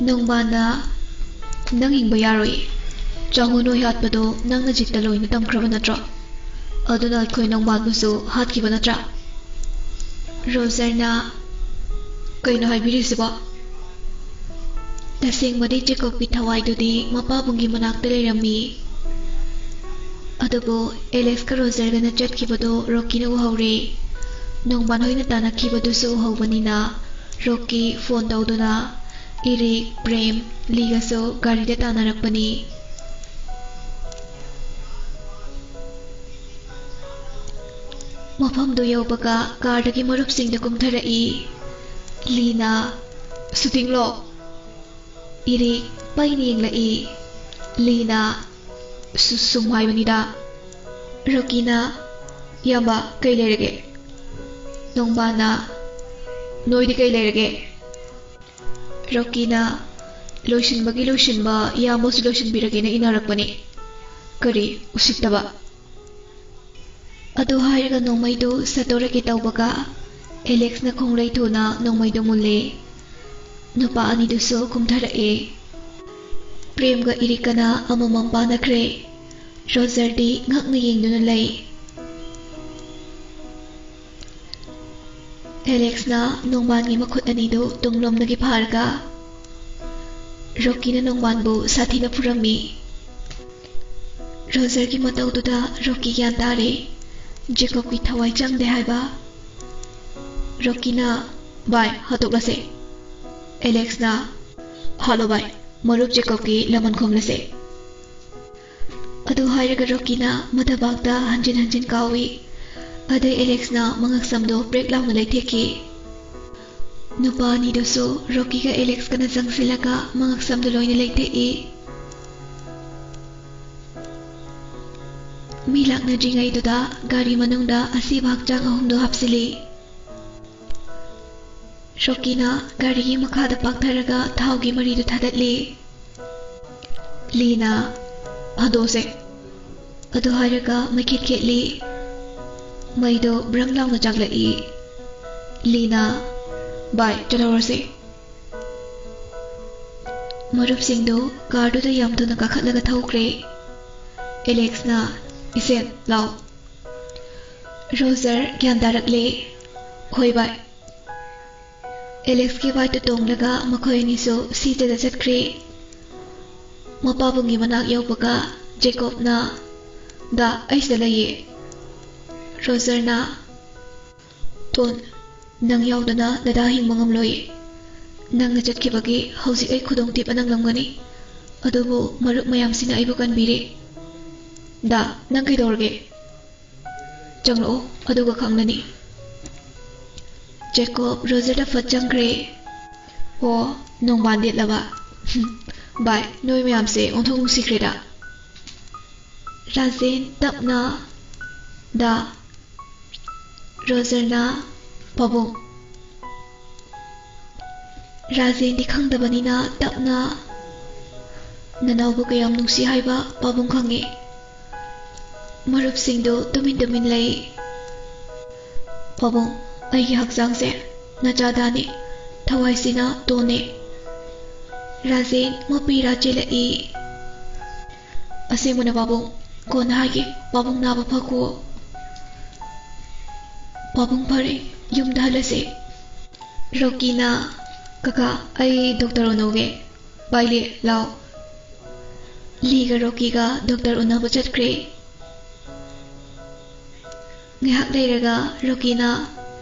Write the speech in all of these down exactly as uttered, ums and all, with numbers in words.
ꯅꯣꯡꯕꯥꯟꯅ, "ꯅꯪ ꯍꯤꯡꯕ ꯌꯥꯔꯣꯏ꯫ ꯆꯥꯉꯨ ꯅꯣꯏ ꯍꯥꯠꯄꯗꯣ ꯅꯪꯅ ꯖꯤꯠꯇ ꯂꯣꯏꯅ ꯇꯝꯈ꯭ꯔꯕ ꯅꯠꯇ꯭ꯔꯣ? ꯑꯗꯨꯅ ꯑꯩꯈꯣꯏ ꯅꯣꯡꯕꯥꯟꯕꯨꯁꯨ ꯍꯥꯠꯈꯤꯕ ꯅꯠꯇ꯭ꯔꯥ?" ꯔꯣꯖꯔꯅ, "ꯀꯩꯅꯣ ꯍꯥꯏꯕꯤꯔꯤꯁꯤꯕꯣ?" ꯇꯁꯦꯡꯕꯗꯤ ꯖꯦꯀꯣꯕꯀꯤ ꯊꯋꯥꯏꯗꯨꯗꯤ ꯃꯄꯥꯕꯨꯡꯒꯤ ꯃꯅꯥꯛꯇ ꯂꯩꯔꯝꯃꯤ꯫ ꯑꯗꯨꯕꯨ ꯑꯦꯂꯦꯛꯁꯀ ꯔꯣꯖꯔꯒꯅ ꯆꯠꯈꯤꯕꯗꯨ ꯔꯣꯀꯤꯅ ꯎꯍꯧꯔꯦ꯫ ꯅꯣꯡꯕꯥꯟ ꯍꯣꯏꯅ ꯇꯥꯟꯅꯈꯤꯕꯗꯨꯁꯨ ꯎꯍꯧꯕꯅꯤꯅ ꯔꯣꯀꯤ ꯐꯣꯟ ꯇꯧꯗꯨꯅ ꯏꯔꯤꯛ, ꯄ꯭ꯔꯦꯝ, ꯂꯤꯒꯁꯨ ꯒꯥꯔꯤꯗ ꯇꯥꯟꯅꯔꯛꯄꯅꯤ꯫ ꯃꯐꯝꯗꯨ ꯌꯧꯕꯒ ꯀꯥꯔꯗꯒꯤ ꯃꯔꯨꯞꯁꯤꯡꯗ ꯀꯨꯝꯊꯔꯛꯏ꯫ ꯂꯤꯅ, "ꯁꯨꯇꯤꯡꯂꯣ?" ꯏꯔꯤꯛ ꯄꯩꯅ ꯌꯦꯡꯂꯛꯏ꯫ ꯂꯤꯅ ꯁꯨ-, ꯁꯨꯝ ꯍꯥꯏꯕꯅꯤꯗ꯫ ꯔꯣꯀꯤꯅ, "ꯏꯌꯥꯝꯕ, ꯀꯩ ꯂꯩꯔꯒꯦ?" ꯅꯣꯡꯕꯥꯟꯅ, "ꯅꯣꯏꯗꯤ ꯀꯩ ꯂꯩꯔꯒꯦ?" ꯔꯣꯀꯤꯅ, "ꯂꯣꯏꯁꯤꯟꯕꯒꯤ ꯂꯣꯏꯁꯤꯟꯕ, ꯏꯌꯥꯝꯕꯁꯨ ꯂꯣꯏꯁꯤꯟꯕꯤꯔꯒꯦꯅ ꯏꯟꯅꯔꯛꯄꯅꯤ꯫ ꯀꯔꯤ ꯎꯁꯤꯠꯇꯕ!" ꯑꯗꯨ ꯍꯥꯏꯔꯒ ꯅꯣꯡꯃꯩꯗꯨ ꯁꯠꯇꯣꯔꯛꯀꯦ ꯇꯧꯕꯒ ꯑꯦꯂꯦꯛꯁꯅ ꯈꯣꯡꯂꯩ ꯊꯨꯅ ꯅꯣꯡꯃꯩꯗꯨ ꯃꯨꯜꯂꯦ꯫ ꯅꯨꯄꯥ ꯑꯅꯤꯗꯨꯁꯨ ꯀꯨꯝꯊꯔꯛꯑꯦ꯫ ꯄ꯭ꯔꯦꯝꯒ ꯏꯔꯤꯛꯀꯅ ꯑꯃꯃꯝ ꯄꯥꯟꯅꯈ꯭ꯔꯦ꯫ ꯔꯣꯖꯔꯗꯤ ꯉꯛꯅ ꯌꯦꯡꯗꯨꯅ ꯂꯩ꯫ ꯑꯦꯂꯦꯛꯁꯅ ꯅꯣꯡꯕꯥꯟꯒꯤ ꯃꯈꯨꯠ ꯑꯅꯤꯗꯨ ꯇꯨꯡꯂꯣꯝꯗꯒꯤ ꯐꯥꯔꯒ ꯔꯣꯀꯤꯅ ꯅꯣꯡꯕꯥꯟꯕꯨ ꯁꯥꯊꯤꯅ ꯐꯨꯔꯝꯃꯤ꯫ ꯔꯣꯖꯔꯒꯤ ꯃꯇꯧꯗꯨꯗ ꯔꯣꯀꯤ ꯒ꯭ꯌꯥꯟ ꯇꯥꯔꯦ꯫ ꯖꯦꯀꯣꯕꯀꯤ ꯊꯋꯥꯏ ꯆꯪꯗꯦ ꯍꯥꯏꯕ꯫ ꯔꯣꯀꯤꯅ, "ꯚꯥꯏ, ꯍꯥꯠꯇꯣꯛꯂꯁꯦ꯫" ꯑꯦꯂꯦꯛꯁꯅ, "ꯍꯥꯠꯂꯣ ꯚꯥꯏ, ꯃꯔꯨꯞ ꯖꯦꯀꯣꯕꯀꯤ ꯂꯃꯟ ꯈꯨꯝꯂꯁꯦ꯫" ꯑꯗꯨ ꯍꯥꯏꯔꯒ ꯔꯣꯀꯤꯅ ꯃꯊꯕꯥꯛꯇ ꯍꯟꯖꯤꯟ ꯍꯟꯖꯤꯟ ꯀꯥꯎꯏ꯫ ꯑꯗꯩ ꯑꯦꯂꯦꯛꯁꯅ ꯃꯉꯛꯁꯝꯗꯣ ꯄ꯭ꯔꯦꯛ ꯂꯥꯎꯅ ꯂꯩꯊꯦꯛꯈꯤ꯫ ꯅꯨꯄꯥ ꯑꯅꯤꯗꯨꯁꯨ ꯔꯣꯀꯤꯒ ꯑꯦꯂꯦꯛꯁꯀꯅ ꯆꯪꯁꯤꯜꯂꯒ ꯃꯉꯛꯁꯝꯗꯣ ꯂꯣꯏꯅ ꯂꯩꯊꯦꯛꯏ꯫ ꯃꯤ ꯂꯥꯛꯅꯗ꯭ꯔꯤꯉꯩꯗꯨꯗ ꯒꯥꯔꯤ ꯃꯅꯨꯡꯗ ꯑꯁꯤꯕ ꯍꯛꯆꯥꯡ ꯑꯍꯨꯝꯗꯨ ꯍꯥꯞꯆꯤꯜꯂꯤ꯫ ꯔꯣꯀꯤꯅ ꯒꯥꯔꯤꯒꯤ ꯃꯈꯥꯗ ꯄꯥꯛꯊꯔꯒ ꯊꯥꯎꯒꯤ ꯃꯔꯤꯗꯨ ꯊꯥꯗꯠꯂꯤ꯫ ꯂꯤꯅ, "ꯍꯟꯗꯣꯛꯑꯁꯦ꯫" ꯑꯗꯨ ꯍꯥꯏꯔꯒ ꯃꯩꯈꯦꯠ ꯈꯦꯠꯂꯤ꯫ ꯃꯩꯗꯣ ꯕ꯭ꯔꯪ ꯂꯥꯎꯅ ꯆꯥꯛꯂꯛꯏ꯫ ꯂꯤꯅ, "ꯚꯥꯏ, ꯆꯠꯍꯧꯔꯁꯦ꯫" ꯃꯔꯨꯞꯁꯤꯡꯗꯨ ꯀꯥꯔꯗꯨꯗ ꯌꯥꯝ ꯊꯨꯅ ꯀꯥꯈꯠꯂꯒ ꯊꯧꯈ꯭ꯔꯦ꯫ ꯑꯦꯂꯦꯛꯁꯅ, "ꯏꯁꯦꯟ, ꯂꯥꯎ꯫" ꯔꯣꯖꯔ ꯒ꯭ꯌꯥꯟ ꯇꯥꯔꯛꯂꯦ꯫ "ꯍꯣꯏ, ꯚꯥꯏ꯫" ꯑꯦꯂꯦꯛꯁꯀꯤ ꯕꯥꯏꯛꯇ ꯇꯣꯡꯂꯒ ꯃꯈꯣꯏ ꯑꯅꯤꯁꯨ ꯁꯤꯗꯗ ꯆꯠꯈ꯭ꯔꯦ꯫ ꯃꯄꯥꯕꯨꯡꯒꯤ ꯃꯅꯥꯛ ꯌꯧꯕꯒ ꯖꯦꯀꯣꯕꯅ, "ꯗꯥ, ꯑꯩ ꯁꯤꯗ ꯂꯩꯌꯦ꯫" ꯔꯣꯖꯔꯅ, "ꯇꯣꯟ, ꯅꯪ ꯌꯥꯎꯗꯅ ꯗꯗꯥ ꯍꯤꯡꯕ ꯉꯝꯂꯣꯏꯌꯦ꯫ ꯅꯪꯅ ꯆꯠꯈꯤꯕꯒꯤ ꯍꯧꯖꯤꯛ ꯑꯩ ꯈꯨꯗꯣꯡꯊꯤꯕ ꯅꯪꯂꯝꯒꯅꯤ꯫ ꯑꯗꯨꯕꯨ ꯃꯔꯨꯞ ꯃꯌꯥꯝꯁꯤꯅ ꯑꯩꯕꯨ ꯀꯟꯕꯤꯔꯦ꯫ ꯗꯥ, ꯅꯪ ꯀꯩꯗꯧꯔꯒꯦ? ꯆꯪꯂꯛꯑꯣ, ꯑꯗꯨꯒ ꯈꯪꯂꯅꯤ꯫" ꯖꯦꯀꯣꯕ ꯔꯣꯖꯔꯗ ꯐꯠ ꯆꯪꯈ꯭ꯔꯦ꯫ "ꯑꯣ, ꯅꯣꯡꯕꯥꯟ ꯗꯦꯠꯂꯕ? ꯍꯨꯝ, ꯚꯥꯏ, ꯅꯣꯏ ꯃꯌꯥꯝꯁꯦ ꯑꯣꯟꯊꯣꯛ ꯅꯨꯡꯁꯤꯈ꯭ꯔꯦꯗ꯫" ꯔꯥꯖꯦꯟ ꯇꯞꯅ, "ꯗꯥ꯫" ꯔꯣꯖꯔꯅ, "ꯄꯥꯕꯨꯡ꯫" ꯔꯥꯖꯦꯟꯗꯤ ꯈꯪꯗꯕꯅꯤꯅ ꯇꯞꯅ, "ꯅꯅꯥꯎꯕꯨ ꯀꯌꯥꯝ ꯅꯨꯡꯁꯤ ꯍꯥꯏꯕ ꯄꯥꯕꯨꯡ ꯈꯪꯉꯤ꯫" ꯃꯔꯨꯞꯁꯤꯡꯗꯨ ꯇꯨꯃꯤꯟ ꯇꯨꯃꯤꯟ ꯂꯩ꯫ "ꯄꯥꯕꯨꯡ, ꯑꯩꯒꯤ ꯍꯛꯆꯥꯡꯁꯦ ꯅꯆꯥꯗꯥꯅꯤ, ꯊꯋꯥꯏꯁꯤꯅ ꯇꯣꯟꯅꯦ꯫" ꯔꯥꯖꯦꯟ ꯃꯄꯤ ꯏꯔꯥ ꯆꯦꯜꯂꯛꯏ꯫ "ꯑꯁꯦꯡꯕꯅ ꯄꯥꯕꯨꯡ, ꯀꯣꯟꯅ ꯍꯥꯏꯒꯦ, ꯄꯥꯕꯨꯡ ꯅꯥꯕ ꯐꯈꯣ꯫" "ꯄꯥꯕꯨꯡ ꯐꯔꯦ, ꯌꯨꯝꯗ ꯍꯜꯂꯁꯦ꯫" ꯔꯣꯀꯤꯅ, "ꯀꯀꯥ, ꯑꯩ ꯗꯣꯛꯇꯔ ꯎꯅꯧꯒꯦ꯫" "ꯄꯥꯏꯂꯦ, ꯂꯥꯎ꯫" ꯂꯤꯒ ꯔꯣꯀꯤꯒ ꯗꯣꯛꯇꯔ ꯎꯅꯕ ꯆꯠꯈ꯭ꯔꯦ꯫ ꯉꯥꯏꯍꯥꯛ ꯂꯩꯔꯒ ꯔꯣꯀꯤꯅ,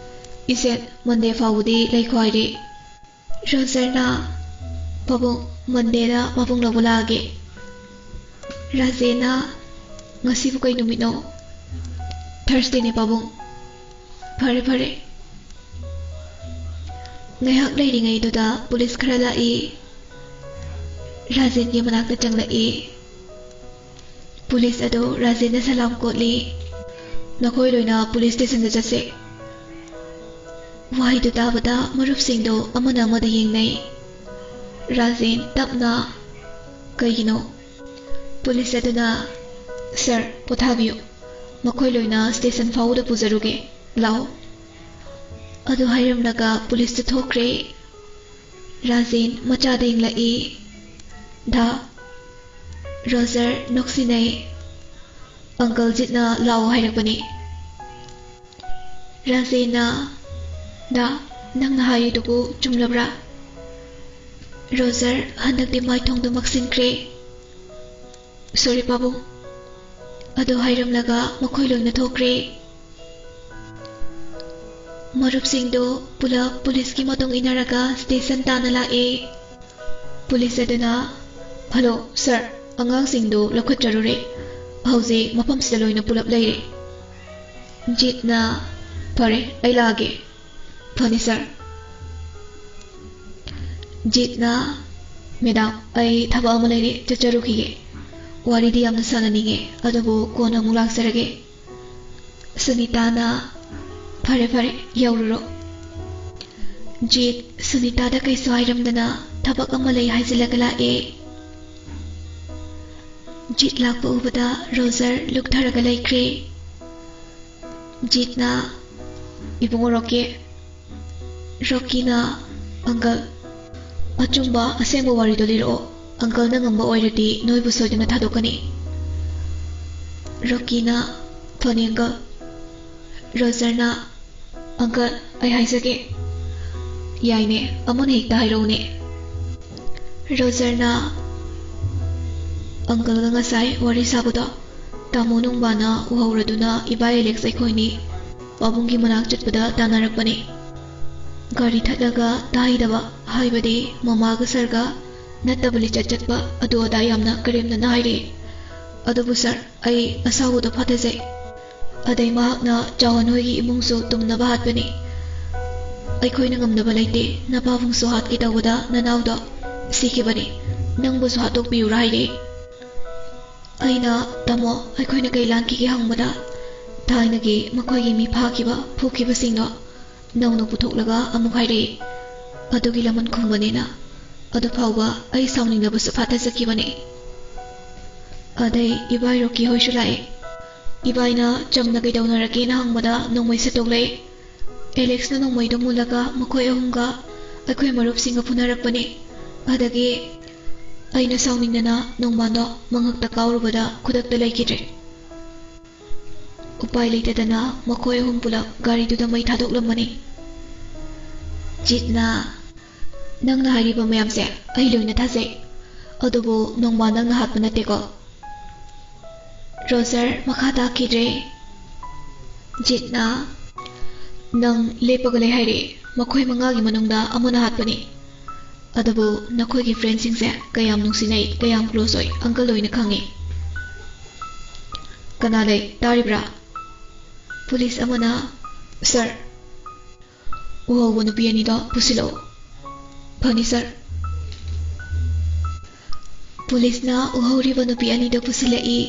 "ꯏꯆꯦ, ꯃꯟꯗꯦ ꯐꯥꯎꯕꯗꯤ ꯂꯩꯈꯣ ꯍꯥꯏꯔꯦ꯫" ꯔꯣꯖꯔꯅ, "ꯄꯥꯕꯨꯡ, ꯃꯟꯗꯦꯗ ꯄꯥꯕꯨꯡ ꯂꯧꯕ ꯂꯥꯛꯑꯒꯦ꯫" ꯔꯥꯖꯦꯟꯅ, "ꯉꯁꯤꯕꯨ ꯀꯩ ꯅꯨꯃꯤꯠꯅꯣ?" "ꯊꯔꯁꯗꯦꯅꯦ ꯄꯥꯕꯨꯡ꯫" "ꯐꯔꯦ, ꯐꯔꯦ꯫" ꯉꯥꯏꯍꯥꯛ ꯂꯩꯔꯤꯉꯩꯗꯨꯗ ꯄꯨꯂꯤꯁ ꯈꯔ ꯂꯥꯛꯏ꯫ ꯔꯥꯖꯦꯟꯒꯤ ꯃꯅꯥꯛꯇ ꯆꯪꯂꯛꯏ꯫ ꯄꯨꯂꯤꯁ ꯑꯗꯨ ꯔꯥꯖꯦꯟꯗ ꯁꯂꯥꯝ ꯀꯣꯠꯂꯤ꯫ "ꯅꯈꯣꯏ ꯂꯣꯏꯅ ꯄꯨꯂꯤꯁ ꯁ꯭ꯇꯦꯁꯟꯗ ꯆꯠꯁꯦ꯫" ꯋꯥꯍꯩꯗꯨ ꯇꯥꯕꯗ ꯃꯔꯨꯞꯁꯤꯡꯗꯨ ꯑꯃꯅ ꯑꯃꯗ ꯌꯦꯡꯅꯩ꯫ ꯔꯥꯖꯦꯟ ꯇꯞꯅ, "ꯀꯩꯒꯤꯅꯣ?" ꯄꯨꯂꯤꯁ ꯑꯗꯨꯅ, "ꯁꯥꯔ, ꯄꯣꯊꯥꯕꯤꯌꯨ꯫ ꯃꯈꯣꯏ ꯂꯣꯏꯅ ꯁ꯭ꯇꯦꯁꯟ ꯐꯥꯎꯕꯗ ꯄꯨꯖꯔꯨꯒꯦ꯫ ꯂꯥꯛꯑꯣ꯫" ꯑꯗꯨ ꯍꯥꯏꯔꯝꯂꯒ ꯄꯨꯂꯤꯁꯇꯨ ꯊꯣꯛꯈ꯭ꯔꯦ꯫ ꯔꯥꯖꯦꯟ ꯃꯆꯥꯗ ꯌꯦꯡꯂꯛꯏ꯫ ꯗꯥ, ꯔꯣꯖꯔ ꯅꯣꯛꯁꯤꯟꯅꯩ꯫ "ꯑꯪꯀꯜ ꯖꯤꯠꯅ ꯂꯥꯛꯑꯣ ꯍꯥꯏꯔꯛꯄꯅꯤ꯫" ꯔꯥꯖꯦꯟꯅ, "ꯗꯥ, ꯅꯪꯅ ꯍꯥꯏꯔꯤꯗꯨꯕꯨ ꯆꯨꯝꯂꯕ꯭ꯔꯥ?" ꯔꯣꯖꯔ ꯍꯟꯗꯛꯇꯤ ꯃꯥꯏꯊꯣꯡꯗꯨ ꯃꯛꯁꯤꯟꯈ꯭ꯔꯦ꯫ "ꯁꯣꯔꯤ ꯄꯥꯕꯨꯡ꯫" ꯑꯗꯨ ꯍꯥꯏꯔꯝꯂꯒ ꯃꯈꯣꯏ ꯂꯣꯏꯅ ꯊꯣꯛꯈ꯭ꯔꯦ꯫ ꯃꯔꯨꯞꯁꯤꯡꯗꯨ ꯄꯨꯂꯞ ꯄꯨꯂꯤꯁꯀꯤ ꯃꯇꯨꯡ ꯏꯟꯅꯔꯒ ꯁ꯭ꯇꯦꯁꯟ ꯇꯥꯟꯅ ꯂꯥꯛꯑꯦ꯫ ꯄꯨꯂꯤꯁ ꯑꯗꯨꯅ, "ꯍꯜꯂꯣ ꯁꯥꯔ, ꯑꯉꯥꯡꯁꯤꯡꯗꯨ ꯂꯧꯈꯠꯆꯔꯨꯔꯦ꯫ ꯍꯧꯖꯤꯛ ꯃꯐꯝꯁꯤꯗ ꯂꯣꯏꯅ ꯄꯨꯂꯞ ꯂꯩꯔꯦ꯫" ꯖꯤꯠꯅ, "ꯐꯔꯦ, ꯑꯩ ꯂꯥꯛꯑꯒꯦ꯫" "ꯐꯅꯤ ꯁꯥꯔ꯫" ꯖꯤꯠꯅ, "ꯃꯦꯗꯥꯝ, ꯑꯩ ꯊꯕꯛ ꯑꯃ ꯂꯩꯔꯦ, ꯆꯠꯆꯔꯨꯈꯤꯒꯦ꯫ ꯋꯥꯔꯤꯗꯤ ꯌꯥꯝꯅ ꯁꯥꯟꯅꯅꯤꯡꯉꯦ, ꯑꯗꯨꯕꯨ ꯀꯣꯟꯅ ꯑꯃꯨꯛ ꯂꯥꯛꯆꯔꯒꯦ꯫" ꯁꯨꯅꯤꯇꯥꯅ, "ꯐꯔꯦ ꯐꯔꯦ, ꯌꯧꯔꯨꯔꯣ꯫" ꯖꯤꯠ ꯁꯨꯅꯤꯇꯥꯗ ꯀꯩꯁꯨ ꯍꯥꯏꯔꯝꯗꯅ ꯊꯕꯛ ꯑꯃ ꯂꯩ ꯍꯥꯏꯖꯤꯜꯂꯒ ꯂꯥꯛꯑꯦ꯫ ꯖꯤꯠ ꯂꯥꯛꯄ ꯎꯕꯗ ꯔꯣꯖꯔ ꯂꯨꯛꯊꯔꯒ ꯂꯩꯈ꯭ꯔꯦ꯫ ꯖꯤꯠꯅ, "ꯏꯕꯨꯡꯉꯣ ꯔꯣꯀꯤ꯫" ꯔꯣꯀꯤꯅ, "ꯑꯪꯀꯜ, ꯑꯆꯨꯝꯕ ꯑꯁꯦꯡꯕ ꯋꯥꯔꯤꯗꯣ ꯂꯤꯔꯛꯑꯣ꯫ ꯑꯪꯀꯜꯅ ꯉꯝꯕ ꯑꯣꯏꯔꯗꯤ ꯅꯣꯏꯕꯨ ꯁꯣꯏꯗꯅ ꯊꯥꯗꯣꯛꯀꯅꯤ꯫" ꯔꯣꯀꯤꯅ, "ꯐꯅꯤ ꯑꯪꯀꯜ꯫" ꯔꯣꯖꯔꯅ, "ꯑꯪꯀꯜ, ꯑꯩ ꯍꯥꯏꯖꯒꯦ꯫" "ꯌꯥꯏꯅꯦ, ꯑꯃꯅ ꯍꯦꯛꯇ ꯍꯥꯏꯔꯛꯎꯅꯦ꯫" ꯔꯣꯖꯔꯅ, "ꯑꯪꯀꯜꯒ ꯉꯁꯥꯏ ꯋꯥꯔꯤ ꯁꯥꯕꯗꯣ ꯇꯥꯃꯣ ꯅꯣꯡꯕꯥꯅ ꯎꯍꯧꯔꯗꯨꯅ ꯏꯕꯥꯏ ꯑꯦꯂꯦꯛꯁ ꯑꯩꯈꯣꯏꯅꯤ ꯄꯥꯕꯨꯡꯒꯤ ꯃꯅꯥꯛ ꯆꯠꯄꯗ ꯇꯥꯟꯅꯔꯛꯄꯅꯦ꯫ ꯒꯥꯔꯤ ꯊꯠꯂꯒ ꯇꯥꯍꯩꯗꯕ, ꯍꯥꯏꯕꯗꯤ ꯃꯃꯥꯒ ꯁꯥꯔꯒ ꯅꯠꯇꯕ ꯂꯤꯆꯠ ꯆꯠꯄ ꯑꯗꯨ ꯑꯗꯥ ꯌꯥꯝꯅ ꯀꯔꯦꯝꯅꯅ ꯍꯥꯏꯔꯛꯑꯦ꯫ ꯑꯗꯨꯕꯨ ꯁꯥꯔ, ꯑꯩ ꯑꯁꯥꯎꯕꯗꯣ ꯐꯥꯊꯖꯩ꯫ ꯑꯗꯩ ꯃꯍꯥꯛꯅ ꯆꯥꯎꯍꯟ ꯍꯣꯏꯒꯤ ꯏꯃꯨꯡꯁꯨ ꯇꯨꯝꯅꯕ ꯍꯥꯠꯄꯅꯤ꯫ ꯑꯩꯈꯣꯏꯅ ꯉꯝꯅꯕ ꯂꯩꯇꯦ꯫ ꯅꯄꯥꯕꯨꯡꯁꯨ ꯍꯥꯠꯀꯦ ꯇꯧꯕꯗ ꯅꯅꯥꯎꯗꯣ ꯁꯤꯈꯤꯕꯅꯤ꯫ ꯅꯪꯕꯨꯁꯨ ꯍꯥꯠꯇꯣꯛꯄꯤꯌꯨꯔꯥ ꯍꯥꯏꯔꯛꯑꯦ꯫" ꯑꯩꯅ, "ꯇꯥꯃꯣ, ꯑꯩꯈꯣꯏꯅ ꯀꯩ ꯂꯥꯟꯈꯤꯒꯦ?" ꯍꯪꯕꯗ, "ꯊꯥꯏꯅꯒꯤ ꯃꯈꯣꯏꯒꯤ ꯃꯤ ꯐꯥꯈꯤꯕ, ꯐꯨꯈꯤꯕꯁꯤꯡꯗꯣ ꯅꯧꯅ ꯄꯨꯊꯣꯛꯂꯒ ꯑꯃꯨꯛ ꯍꯥꯏꯔꯛꯏ꯫ ꯑꯗꯨꯒꯤ ꯂꯃꯟ ꯈꯨꯝꯕꯅꯦꯅ꯫ ꯑꯗꯨ ꯐꯥꯎꯕ ꯑꯩ ꯁꯥꯎꯅꯤꯡꯂꯕꯁꯨ ꯐꯥꯊꯖꯈꯤꯕꯅꯤ꯫ ꯑꯗꯩ ꯏꯕꯥꯏ ꯔꯣꯀꯤ ꯍꯣꯏꯁꯨ ꯂꯥꯛꯑꯦ꯫ ꯏꯕꯥꯏꯅ ꯆꯝꯅ ꯀꯩꯗꯧꯅꯔꯒꯦꯅ ꯍꯪꯕꯗ ꯅꯣꯡꯃꯩ ꯁꯠꯇꯣꯛꯂꯛꯑꯦ꯫ ꯑꯦꯂꯦꯛꯁꯅ ꯅꯣꯡꯃꯩꯗꯣ ꯃꯨꯜꯂꯒ ꯃꯈꯣꯏ ꯑꯍꯨꯝꯒ ꯑꯩꯈꯣꯏ ꯃꯔꯨꯞꯁꯤꯡꯒ ꯐꯨꯅꯔꯛꯄꯅꯤ꯫ ꯑꯗꯒꯤ ꯑꯩꯅ ꯁꯥꯎꯅꯤꯡꯗꯅ ꯅꯣꯡꯕꯥꯟꯗꯣ ꯃꯉꯛꯇ ꯀꯥꯎꯔꯨꯕꯗ ꯈꯨꯗꯛꯇ ꯂꯩꯈꯤꯗ꯭ꯔꯦ꯫ ꯎꯄꯥꯏ ꯂꯩꯇꯗꯅ ꯃꯈꯣꯏ ꯑꯍꯨꯝ ꯄꯨꯂꯞ ꯒꯥꯔꯤꯗꯨꯗ ꯃꯩ ꯊꯥꯗꯣꯛꯂꯝꯕꯅꯤ꯫ ꯖꯤꯠꯅ, "ꯅꯪꯅ ꯍꯥꯏꯔꯤꯕ ꯃꯌꯥꯝꯁꯦ ꯑꯩ ꯂꯣꯏꯅ ꯊꯥꯖꯩ, ꯑꯗꯨꯕꯨ ꯅꯣꯡꯕꯥꯟ ꯅꯪꯅ ꯍꯥꯠꯄ ꯅꯠꯇꯦꯀꯣ?" ꯔꯣꯖꯔ ꯃꯈꯥ ꯇꯥꯈꯤꯗ꯭ꯔꯦ꯫ ꯖꯤꯠꯅ, "ꯅꯪ ꯂꯦꯞꯄꯒ ꯂꯩ ꯍꯥꯏꯔꯦ, ꯃꯈꯣꯏ ꯃꯉꯥꯒꯤ ꯃꯅꯨꯡꯗ ꯑꯃꯅ ꯍꯥꯠꯄꯅꯤ꯫ ꯑꯗꯨꯕꯨ ꯅꯈꯣꯏꯒꯤ ꯐ꯭ꯔꯦꯟꯁꯤꯡꯁꯦ ꯀꯌꯥꯝ ꯅꯨꯡꯁꯤꯅꯩ, ꯀꯌꯥꯝ ꯀ꯭ꯂꯣꯖ ꯑꯣꯏ, ꯑꯪꯀꯜ ꯂꯣꯏꯅ ꯈꯪꯉꯤ꯫ ꯀꯅꯥ ꯂꯩ? ꯇꯥꯔꯤꯕ꯭ꯔꯥ?" ꯄꯨꯂꯤꯁ ꯑꯃꯅ, "ꯁꯥꯔ, ꯎꯍꯧꯕ ꯅꯨꯄꯤ ꯑꯅꯤꯗꯣ ꯄꯨꯁꯤꯜꯂꯛꯎ꯫" "ꯐꯅꯤ, ꯁꯥꯔ꯫" ꯄꯨꯂꯤꯁꯅ ꯎꯍꯧꯔꯤꯕ ꯅꯨꯄꯤ ꯑꯅꯤꯗꯣ ꯄꯨꯁꯤꯜꯂꯛꯏ꯫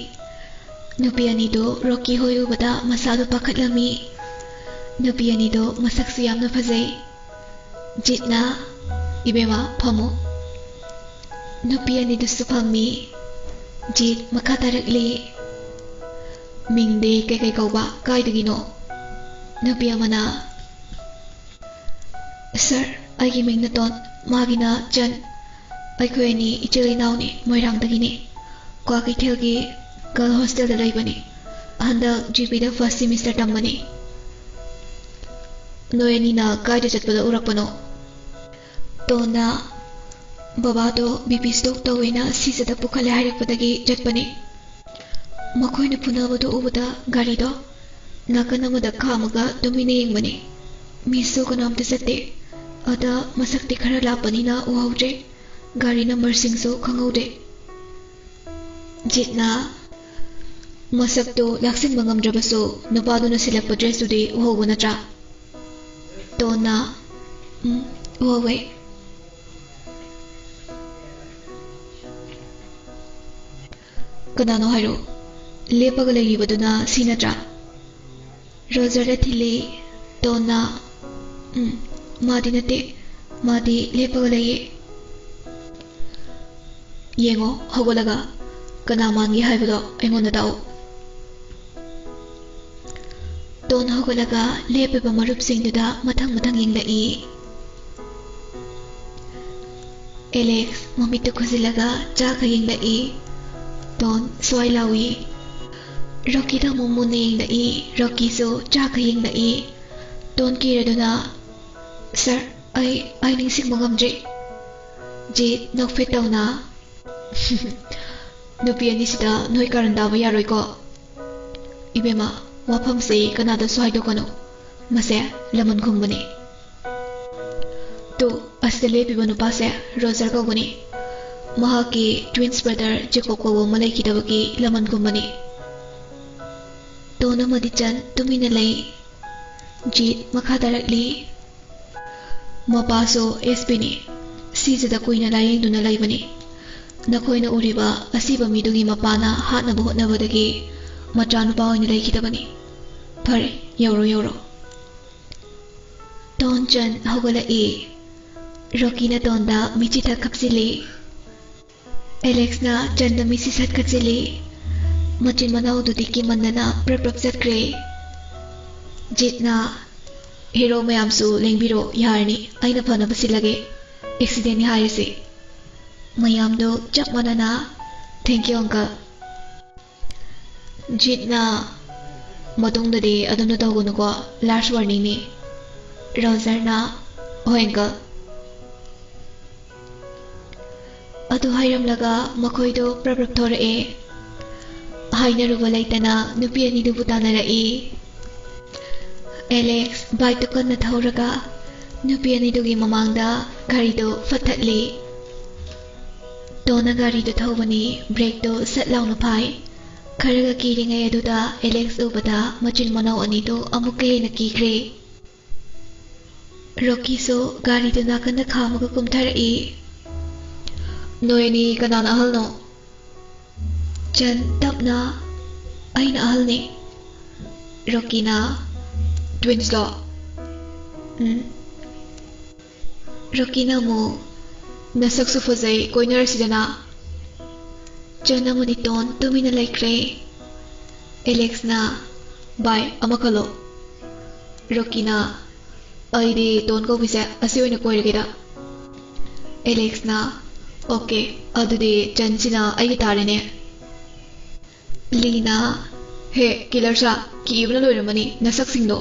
ꯅꯨꯄꯤ ꯑꯅꯤꯗꯣ ꯔꯣꯀꯤ ꯍꯣꯏ ꯎꯕꯗ ꯃꯁꯥꯗꯣ ꯄꯥꯈꯠꯂꯝꯃꯤ꯫ ꯅꯨꯄꯤ ꯑꯅꯤꯗꯣ ꯃꯁꯛꯁꯨ ꯌꯥꯝꯅ ꯐꯖꯩ꯫ ꯖꯤꯠꯅ, "ꯏꯕꯦꯝꯃ, ꯐꯝꯃꯨ꯫" ꯅꯨꯄꯤ ꯑꯅꯤꯗꯨꯁꯨ ꯐꯝꯃꯤ꯫ ꯖꯤꯠ ꯃꯈꯥ ꯇꯥꯔꯛꯂꯤ, "ꯃꯤꯡꯗꯤ ꯀꯩꯀꯩ ꯀꯧꯕ? ꯀꯥꯏꯗꯒꯤꯅꯣ?" ꯅꯨꯄꯤ ꯑꯃꯅ, "ꯁꯥꯔ, ꯑꯩꯒꯤ ꯃꯤꯡꯅ ꯇꯣꯟ, ꯃꯥꯒꯤꯅ ꯆꯟ꯫ ꯑꯩꯈꯣꯏ ꯑꯅꯤ ꯏꯆꯤꯜ ꯏꯅꯥꯎꯅꯤ, ꯃꯣꯏꯔꯥꯡꯗꯒꯤꯅꯤ꯫ ꯀ꯭ꯋꯥꯀꯩꯊꯦꯜꯒꯤ ꯒꯔꯜ ꯍꯣꯁꯇꯦꯜꯗ ꯂꯩꯕꯅꯤ꯫ ꯍꯟꯗꯛ ꯖꯤ ꯄꯤꯗ ꯐꯥꯔꯁ ꯁꯤꯃꯤꯁꯇꯔ ꯇꯝꯕꯅꯤ꯫" "ꯅꯣꯏ ꯑꯅꯤꯅ ꯀꯥꯏꯗ ꯆꯠꯄꯗ ꯎꯔꯛꯄꯅꯣ?" ꯇꯣꯟꯅ, "ꯕꯕꯥꯗꯣ ꯕꯤ ꯄꯤ ꯁ꯭ꯇꯣꯛ ꯇꯧꯋꯦꯅ ꯁꯤꯖꯗ ꯄꯨꯈꯠꯂꯦ ꯍꯥꯏꯔꯛꯄꯗꯒꯤ ꯆꯠꯄꯅꯤ꯫" ꯃꯈꯣꯏꯅ ꯐꯨꯅꯕꯗꯨ ꯎꯕꯗ ꯒꯥꯔꯤꯗꯣ ꯅꯥꯀꯟ ꯑꯃꯗ ꯈꯥꯝꯃꯒ ꯇꯨꯃꯤꯟꯅ ꯌꯦꯡꯕꯅꯤ꯫ ꯃꯤꯁꯨ ꯀꯅꯥꯝꯇ ꯆꯠꯇꯦ꯫ ꯑꯗ ꯃꯁꯛꯇꯤ ꯈꯔ ꯂꯥꯞꯄꯅꯤꯅ ꯎꯍꯧꯗ꯭ꯔꯦ꯫ ꯒꯥꯔꯤ ꯅꯝꯕꯔꯁꯤꯡꯁꯨ ꯈꯪꯍꯧꯗꯦ꯫ ꯖꯤꯠꯅ, "ꯃꯁꯛꯇꯨ ꯂꯥꯛꯁꯤꯟꯕ ꯉꯝꯗ꯭ꯔꯕꯁꯨ ꯅꯨꯄꯥꯗꯨꯅ ꯁꯤꯜꯂꯛꯄ ꯗ꯭ꯔꯦꯁꯇꯨꯗꯤ ꯎꯍꯧꯕ ꯅꯠꯇ꯭ꯔꯥ?" ꯇꯣꯟꯅ, "ꯎꯝ, ꯎꯍꯧꯋꯦ꯫" "ꯀꯅꯥꯅꯣ ꯍꯥꯏꯔꯣ? ꯂꯦꯞꯄꯒ ꯂꯩꯔꯤꯕꯗꯨꯅ ꯁꯤ ꯅꯠꯇ꯭ꯔꯥ?" ꯔꯣꯖꯔꯗ ꯊꯤꯜꯂꯤ꯫ ꯇꯣꯟꯅ, "ꯎꯝ, ꯃꯥꯗꯤ ꯅꯠꯇꯦ꯫ ꯃꯥꯗꯤ ꯂꯦꯞꯄꯒ ꯂꯩꯌꯦ꯫" "ꯌꯦꯡꯉꯣ, ꯍꯧꯒꯠꯂꯒ ꯀꯅꯥ ꯃꯥꯟꯒꯦ ꯍꯥꯏꯕꯗꯣ ꯑꯩꯉꯣꯟꯗ ꯇꯥꯛꯎ꯫" ꯇꯣꯟ ꯍꯧꯒꯠꯂꯒ ꯂꯦꯞꯄꯤꯕ ꯃꯔꯨꯞꯁꯤꯡꯗꯨꯗ ꯃꯊꯪ ꯃꯊꯪ ꯌꯦꯡꯂꯛꯏ꯫ ꯑꯦꯂꯦꯛꯁ ꯃꯃꯤꯠꯇꯨ ꯈꯨꯖꯤꯜꯂꯒ ꯆꯥꯛꯈ ꯌꯦꯡꯂꯛꯏ꯫ ꯇꯣꯟ ꯁ꯭ꯋꯥꯏ ꯂꯥꯎꯏ꯫ ꯔꯣꯀꯤꯗ ꯑꯃꯨꯛ ꯃꯨꯟꯅ ꯌꯦꯡꯂꯛꯏ꯫ ꯔꯣꯀꯤꯁꯨ ꯆꯥꯛꯈ ꯌꯦꯡꯂꯛꯏ꯫ ꯇꯣꯟ ꯀꯤꯔꯗꯨꯅ, "ꯁꯥꯔ, ꯑꯩ, ꯑꯩ ꯅꯤꯡꯁꯤꯡꯕ ꯉꯝꯗ꯭ꯔꯤ꯫" ꯖꯤꯠ ꯅꯣꯛꯐꯦꯠ ꯇꯧꯅ, "ꯅꯨꯄꯤ ꯑꯅꯤꯁꯤꯗ ꯅꯣꯏ ꯀꯥꯔꯟ ꯇꯥꯕ ꯌꯥꯔꯣꯏꯀꯣ꯫ ꯏꯕꯦꯝꯃ, ꯋꯥꯐꯝꯁꯤ ꯀꯅꯥꯗꯁꯨ ꯍꯥꯏꯗꯣꯛꯀꯅꯨ꯫ ꯃꯁꯦ ꯂꯃꯟ ꯈꯨꯝꯕꯅꯤ꯫" ꯇꯨ, ꯑꯁꯤꯗ ꯂꯦꯞꯄꯤꯕ ꯅꯨꯄꯥꯁꯦ ꯔꯣꯖꯔ ꯀꯧꯕꯅꯤ꯫ ꯃꯍꯥꯛꯀꯤ ꯇ꯭ꯋꯤꯟꯁ ꯕ꯭ꯔꯗꯔ ꯖꯦꯀꯣꯕ ꯀꯧꯕ ꯑꯃ ꯂꯩꯈꯤꯗꯕꯒꯤ ꯂꯃꯟ ꯈꯨꯝꯕꯅꯤ꯫ ꯇꯣꯟ ꯑꯃꯗꯤ ꯆꯟ ꯇꯨꯃꯤꯟꯅ ꯂꯩ꯫ ꯖꯤꯠ ꯃꯈꯥ ꯇꯥꯔꯛꯂꯤ, "ꯃꯄꯥꯁꯨ ꯑꯦꯁ ꯄꯤꯅꯤ꯫ ꯁꯤꯖꯗ ꯀꯨꯏꯅ ꯂꯥꯌꯦꯡꯗꯨꯅ ꯂꯩꯕꯅꯤ꯫ ꯅꯈꯣꯏꯅ ꯎꯔꯤꯕ ꯑꯁꯤꯕ ꯃꯤꯗꯨꯒꯤ ꯃꯄꯥꯅ ꯍꯥꯠꯅꯕ ꯍꯣꯠꯅꯕꯗꯒꯤ ꯃꯆꯥꯅꯨꯄꯥ ꯑꯣꯏꯅ ꯂꯩꯈꯤꯗꯕꯅꯤ꯫ ꯐꯔꯦ, ꯌꯧꯔꯣ, ꯌꯧꯔꯣ꯫" ꯇꯣꯟ ꯆꯟ ꯍꯧꯒꯠꯂꯛꯏ꯫ ꯔꯣꯀꯤꯅ ꯇꯣꯟꯗ ꯃꯤꯆꯤ ꯊꯛ ꯈꯞꯆꯤꯜꯂꯤ꯫ ꯑꯦꯂꯦꯛꯁꯅ ꯆꯟꯗ ꯃꯤꯆꯤ ꯁꯠ ꯈꯠꯆꯤꯜꯂꯤ꯫ ꯃꯆꯤꯟ ꯃꯅꯥꯎꯗꯨꯗꯤ ꯀꯤꯃꯟꯗꯅ ꯄ꯭ꯔꯞ ꯄ꯭ꯔꯞ ꯆꯠꯈ꯭ꯔꯦ꯫ ꯖꯤꯠꯅ, "ꯍꯦꯔꯣ ꯃꯌꯥꯝꯁꯨ ꯂꯦꯡꯕꯤꯔꯣ, ꯌꯥꯔꯅꯤ, ꯑꯩꯅ ꯐꯅꯕ ꯁꯤꯜꯂꯒꯦ꯫ ꯑꯦꯛꯁꯤꯗꯦꯟꯅꯤ ꯍꯥꯏꯔꯁꯤ꯫" ꯃꯌꯥꯝꯗꯣ ꯆꯞ ꯃꯥꯟꯅꯅ, "Thank you, uncle꯫" ꯖꯤꯠꯅ, "ꯃꯇꯨꯡꯗꯗꯤ ꯑꯗꯨꯝꯅ ꯇꯧꯒꯅꯨꯀꯣ, last warningꯅꯤ꯫" ꯔꯣꯖꯔꯅ, "ꯍꯣꯏ, uncle꯫" ꯑꯗꯨ ꯍꯥꯏꯔꯝꯂꯒ ꯃꯈꯣꯏꯗꯣ ꯄ꯭ꯔꯞ ꯄ꯭ꯔꯞ ꯊꯣꯔꯛꯑꯦ꯫ ꯍꯥꯏꯅꯔꯨꯕ ꯂꯩꯇꯅ ꯅꯨꯄꯤ ꯑꯅꯤꯗꯨꯕꯨ ꯇꯥꯟꯅꯔꯛꯏ꯫ ꯑꯦꯂꯦꯛꯁ ꯕꯥꯏꯛꯇꯨ ꯀꯟꯅ ꯊꯧꯔꯒ ꯅꯨꯄꯤ ꯑꯅꯤꯗꯨꯒꯤ ꯃꯃꯥꯡꯗ ꯒꯥꯔꯤꯗꯨ ꯐꯠꯊꯠꯂꯤ꯫ ꯇꯣꯟꯅ ꯒꯥꯔꯤꯗꯨ ꯊꯧꯕꯅꯤ, ꯕ꯭ꯔꯦꯛꯇꯨ ꯁꯠ ꯂꯥꯎꯅ ꯐꯥꯏ꯫ ꯈꯔꯒ ꯀꯤꯔꯤꯉꯩ ꯑꯗꯨꯗ ꯑꯦꯂꯦꯛꯁ ꯎꯕꯗ ꯃꯆꯤꯟ ꯃꯅꯥꯎ ꯑꯅꯤꯗꯨ ꯑꯃꯨꯛꯀ ꯍꯦꯟꯅ ꯀꯤꯈ꯭ꯔꯦ꯫ ꯔꯣꯀꯤꯁꯨ ꯒꯥꯔꯤꯗꯨ ꯅꯥꯀꯟꯗ ꯈꯥꯝꯃꯒ ꯀꯨꯝꯊꯔꯛꯏ꯫ "ꯅꯣꯏ ꯑꯅꯤ ꯀꯅꯥꯅ ꯑꯍꯜꯅꯣ?" ꯆꯟ ꯇꯞꯅ, "ꯑꯩꯅ ꯑꯍꯜꯅꯤ꯫" ꯔꯣꯀꯤꯅ, "ꯇ꯭ꯋꯤꯟꯁꯂꯣ?" "ꯎꯝ꯫" ꯔꯣꯀꯤꯅ ꯑꯃꯨꯛ, "ꯅꯁꯛꯁꯨ ꯐꯖꯩ, ꯀꯣꯏꯅꯔꯁꯤꯗꯅ꯫" ꯆꯟ ꯑꯃꯗꯤ ꯇꯣꯟ ꯇꯨꯃꯤꯟꯅ ꯂꯩꯈ꯭ꯔꯦ꯫ ꯑꯦꯂꯦꯛꯁꯅ, "ꯚꯥꯏ, ꯑꯃ ꯈꯜꯂꯣ꯫" ꯔꯣꯀꯤꯅ, "ꯑꯩꯗꯤ ꯇꯣꯟ ꯀꯧꯕꯤꯁꯦ ꯑꯁꯤ ꯑꯣꯏꯅ ꯀꯣꯏꯔꯒꯦꯗ꯫" ꯑꯦꯂꯦꯛꯁꯅ, "ꯑꯣꯀꯦ, ꯑꯗꯨꯗꯤ ꯆꯟꯁꯤꯅ ꯑꯩꯒꯤ ꯇꯥꯔꯦꯅꯦ"꯫ ꯂꯤꯅ, "ꯍꯦ, ꯀꯤꯂꯔ ꯁꯥ, ꯀꯤꯕꯅ ꯂꯣꯏꯔꯝꯃꯅꯤ ꯅꯁꯛꯁꯤꯡꯗꯣ"꯫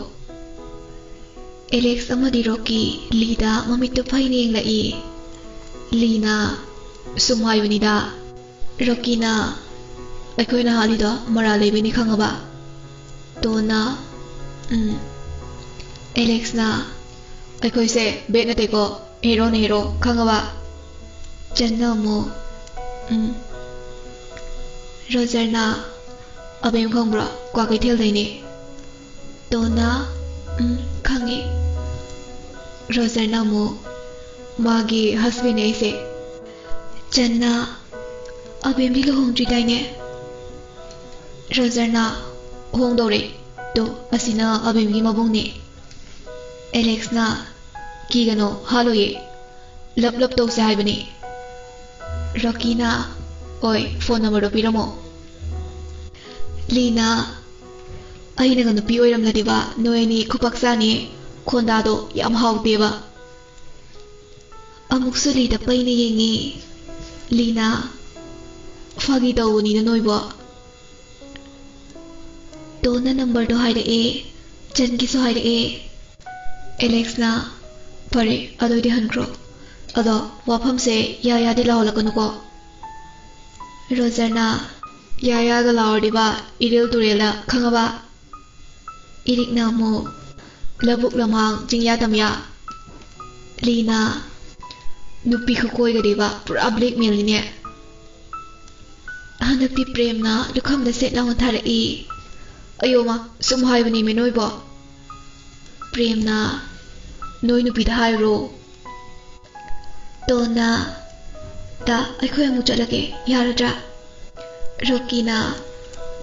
ꯑꯦꯂꯦꯛꯁ ꯑꯃꯗꯤ ꯔꯣꯀꯤ ꯂꯤꯗ ꯃꯃꯤꯠꯇꯨ ꯐꯩꯅ ꯌꯦꯡꯂꯛꯏ꯫ ꯂꯤꯅ ꯁꯨꯝ ꯍꯥꯏꯕꯅꯤꯗ꯫ ꯔꯣꯀꯤꯅ, "ꯑꯩꯈꯣꯏꯅ ꯍꯥꯠꯂꯤꯗꯣ ꯃꯔꯥꯜ ꯂꯩꯕꯩꯅꯤ, ꯈꯪꯉꯕ?" ꯇꯣꯟꯅ, "ꯎꯝ"꯫ ꯑꯦꯂꯦꯛꯁꯅ, "ꯑꯩꯈꯣꯏꯁꯦ ꯕꯦꯠ ꯅꯠꯇꯦꯀꯣ, ꯍꯦꯔꯣꯅ ꯍꯦꯔꯣ, ꯈꯪꯉꯕ?" ꯆꯟꯅ ꯑꯃꯨꯛ, "ꯎꯝ"꯫ ꯔꯣꯖꯔꯅ, "ꯑꯕꯦꯝ ꯈꯪꯕ꯭ꯔꯣ? ꯀ꯭ꯋꯥꯀꯩꯊꯦꯜꯗꯩꯅꯦ"꯫ ꯇꯣꯟꯅ, "ꯎꯝ, ꯈꯪꯉꯦ"꯫ ꯔꯣꯖꯔꯅ ꯑꯃꯨꯛ, "ꯃꯥꯒꯤ ꯍꯁꯕꯦꯟꯅꯦ ꯑꯩꯁꯦ"꯫ ꯆꯟꯅ, "ꯑꯕꯦꯝꯗꯤ ꯂꯨꯍꯣꯡꯗ꯭ꯔꯤꯗꯥꯏꯅꯦ"꯫ ꯔꯣꯖꯔꯅ, "ꯍꯣꯡꯗꯧꯔꯦ꯫ ꯇꯣ, ꯑꯁꯤꯅ ꯑꯕꯦꯝꯒꯤ ꯃꯕꯨꯡꯅꯦ"꯫ ꯑꯦꯂꯦꯛꯁꯅ, "ꯀꯤꯒꯅꯣ, ꯍꯥꯠꯂꯣꯏꯌꯦ꯫ ꯂꯞ ꯂꯞ ꯇꯧꯁꯦ ꯍꯥꯏꯕꯅꯤ"꯫ ꯔꯣꯀꯤꯅ, "ꯍꯣꯏ, ꯐꯣꯟ ꯅꯝꯕꯔꯗꯣ ꯄꯤꯔꯝꯃꯣ"꯫ ꯂꯤꯅ, "ꯑꯩꯅꯒ ꯅꯨꯄꯤ ꯑꯣꯏꯔꯝꯂꯗꯤꯕ, ꯅꯣꯏ ꯑꯅꯤ ꯈꯨꯄꯥꯛ ꯆꯥꯅꯤ꯫ ꯈꯣꯟꯗꯥꯗꯣ ꯌꯥꯝ ꯍꯥꯎꯇꯦꯕ"꯫ ꯑꯃꯨꯛꯁꯨ ꯂꯤꯗ ꯄꯩꯅ ꯌꯦꯡꯉꯤ꯫ ꯂꯤꯅ, "ꯐꯥꯒꯤ ꯇꯧꯕꯅꯤꯗ ꯅꯣꯏꯕꯣ"꯫ ꯇꯣꯟꯅ ꯅꯝꯕꯔꯗꯣ ꯍꯥꯏꯔꯛꯑꯦ, ꯆꯟꯒꯤꯁꯨ ꯍꯥꯏꯔꯛꯑꯦ꯫ ꯑꯦꯂꯦꯛꯁꯅ, "ꯐꯔꯦ, ꯑꯗꯨꯑꯣꯏꯗꯤ ꯍꯟꯈ꯭ꯔꯣ꯫ ꯑꯗꯣ ꯋꯥꯐꯝꯁꯦ ꯌꯥ ꯌꯥꯗꯤ ꯂꯥꯎꯍꯜꯂꯛꯀꯅꯨꯀꯣ"꯫ ꯔꯣꯖꯔꯅ, "ꯌꯥ ꯌꯥꯒ ꯂꯥꯎꯔꯗꯤꯕ, ꯏꯔꯤꯜ ꯇꯨꯔꯦꯜꯗ, ꯈꯪꯉꯕ?" ꯏꯔꯤꯛꯅ ꯑꯃꯨꯛ, "ꯂꯧꯕꯨꯛ ꯂꯝꯍꯥꯡ, ꯆꯤꯡꯌꯥ ꯇꯝꯌꯥ"꯫ ꯂꯤꯅ, "ꯅꯨꯄꯤ ꯈꯨꯀꯣꯏꯒꯗꯤꯕ ꯄꯨꯔꯥ ꯕ꯭ꯂꯦꯛꯃꯦꯜꯅꯤꯅꯦ꯫ ꯍꯟꯗꯛꯇꯤ ꯄ꯭ꯔꯦꯝꯅ ꯂꯨꯈꯝꯗ ꯁꯦꯠ ꯂꯥꯎꯅ ꯊꯥꯔꯛꯏ"꯫ "ꯑꯌꯣ ꯃꯥ, ꯁꯨꯝ ꯍꯥꯏꯕꯅꯦꯃꯤ ꯅꯣꯏꯕꯣ"꯫ ꯄ꯭ꯔꯦꯝꯅ, "ꯅꯣꯏ ꯅꯨꯄꯤꯗ ꯍꯥꯏꯔꯣ"꯫ ꯇꯣꯟꯅ, "ꯇꯥ, ꯑꯩꯈꯣꯏ ꯑꯃꯨꯛ ꯆꯠꯂꯒꯦ, ꯌꯥꯔꯗ꯭ꯔꯥ?" ꯔꯣꯀꯤꯅ,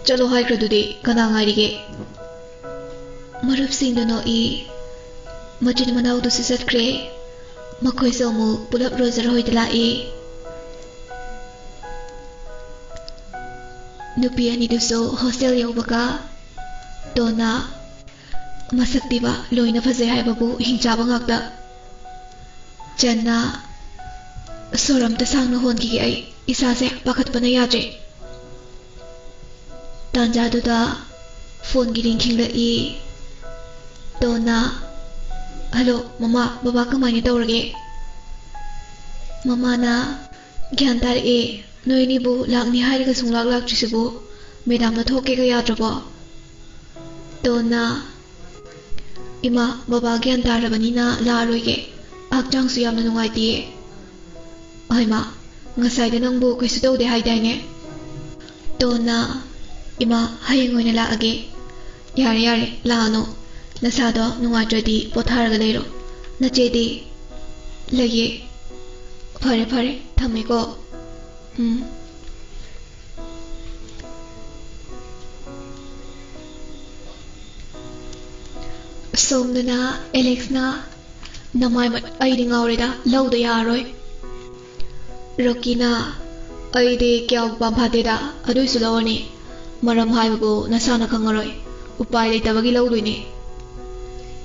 "ꯆꯠꯂꯣ ꯍꯥꯏꯈ꯭ꯔꯗꯨꯗꯤ, ꯀꯅꯥ ꯉꯥꯏꯔꯤꯒꯦ?" ꯃꯔꯨꯞꯁꯤꯡꯗꯨ ꯅꯣꯛꯏ꯫ ꯃꯆꯤꯟ ꯃꯅꯥꯎꯗꯨꯁꯨ ꯆꯠꯈ꯭ꯔꯦ꯫ ꯃꯈꯣꯏꯁꯨ ꯑꯃꯨꯛ ꯄꯨꯂꯞ ꯔꯣꯖꯔ ꯍꯣꯏꯗ ꯂꯥꯛꯏ꯫ ꯅꯨꯄꯤ ꯑꯅꯤꯗꯨꯁꯨ ꯍꯣꯁꯇꯦꯜ ꯌꯧꯕꯒ ꯇꯣꯟꯅ, "ꯃꯁꯛꯇꯤꯕ ꯂꯣꯏꯅ ꯐꯖꯩ ꯍꯥꯏꯕꯕꯨ ꯍꯤꯡꯆꯥꯕ ꯉꯥꯛꯇ"꯫ ꯆꯟꯅ, ꯁꯣꯔ ꯑꯝꯇ ꯁꯥꯡꯅ ꯍꯣꯟꯈꯤꯒꯦ ꯑꯩ꯫ ꯏꯁꯥꯁꯦ ꯄꯥꯈꯠꯄꯅ ꯌꯥꯗ꯭ꯔꯦ꯫ ꯇꯥꯟꯖꯥꯗꯨꯗ ꯐꯣꯟꯒꯤ ꯔꯤꯡ ꯈꯤꯡꯂꯛꯏ꯫ ꯗꯣꯟꯅ, "ꯍꯜꯂꯣ, ꯃꯃꯥ, ꯕꯕꯥ ꯀꯃꯥꯏꯅ ꯇꯧꯔꯒꯦ?" ꯃꯃꯥꯅ, "ꯒ꯭ꯌꯥꯟ ꯇꯥꯔꯛꯑꯦ꯫ ꯅꯣꯏ ꯑꯅꯤꯕꯨ ꯂꯥꯛꯅꯤ ꯍꯥꯏꯔꯒ ꯁꯨꯡꯂꯥꯛ ꯂꯥꯛꯇ꯭ꯔꯤꯁꯤꯕꯨ ꯃꯦꯗꯥꯝꯅ ꯊꯣꯛꯀꯦꯒ ꯌꯥꯗ꯭ꯔꯕꯣ?" ꯗꯣꯟꯅ, "ꯏꯃꯥ, ꯕꯕꯥ ꯒ꯭ꯌꯥꯟ ꯇꯥꯔꯕꯅꯤꯅ ꯂꯥꯛꯑꯔꯣꯏꯒꯦ꯫ ꯍꯛꯆꯥꯡꯁꯨ ꯌꯥꯝꯅ ꯅꯨꯡꯉꯥꯏꯇꯦꯌꯦ꯫" "ꯍꯩꯃꯥ, ꯉꯁꯥꯏꯗ ꯅꯪꯕꯨ ꯀꯩꯁꯨ ꯇꯧꯗꯦ ꯍꯥꯏꯗꯥꯏꯅꯦ?" ꯗꯣꯟꯅ, "ꯏꯃꯥ, ꯍꯌꯦꯡ ꯑꯣꯏꯅ ꯂꯥꯛꯑꯒꯦ꯫" "ꯌꯥꯔꯦ, ꯌꯥꯔꯦ, ꯂꯥꯛꯑꯅꯨ꯫ ꯅꯁꯥꯗꯣ ꯅꯨꯡꯉꯥꯏꯇ꯭ꯔꯗꯤ ꯄꯣꯊꯥꯔꯒ ꯂꯩꯔꯣ꯫ ꯅꯆꯦꯗꯤ?" "ꯂꯩꯌꯦ꯫" "ꯐꯔꯦ, ꯐꯔꯦ, ꯊꯝꯃꯦꯀꯣ꯫" "ꯎꯝ꯫" ꯁꯣꯝꯗꯅ ꯑꯦꯂꯦꯛꯁꯅ, "ꯅꯃꯥꯏ ꯃꯠ-, ꯑꯩꯗꯤ ꯉꯥꯎꯔꯦꯗ, ꯂꯧꯗ ꯌꯥꯔꯣꯏ꯫" ꯔꯣꯀꯤꯅ, "ꯑꯩꯗꯤ ꯀꯌꯥꯕꯨ ꯄꯥꯝꯐꯥꯠꯇꯦꯗ, ꯑꯗꯨꯏꯁꯨ ꯂꯧꯔꯅꯤ꯫ ꯃꯔꯝ ꯍꯥꯏꯕꯕꯨ ꯅꯁꯥꯅ ꯈꯪꯉꯔꯣꯏ꯫ ꯎꯄꯥꯏ ꯂꯩꯇꯕꯒꯤ ꯂꯧꯗꯣꯏꯅꯤ꯫"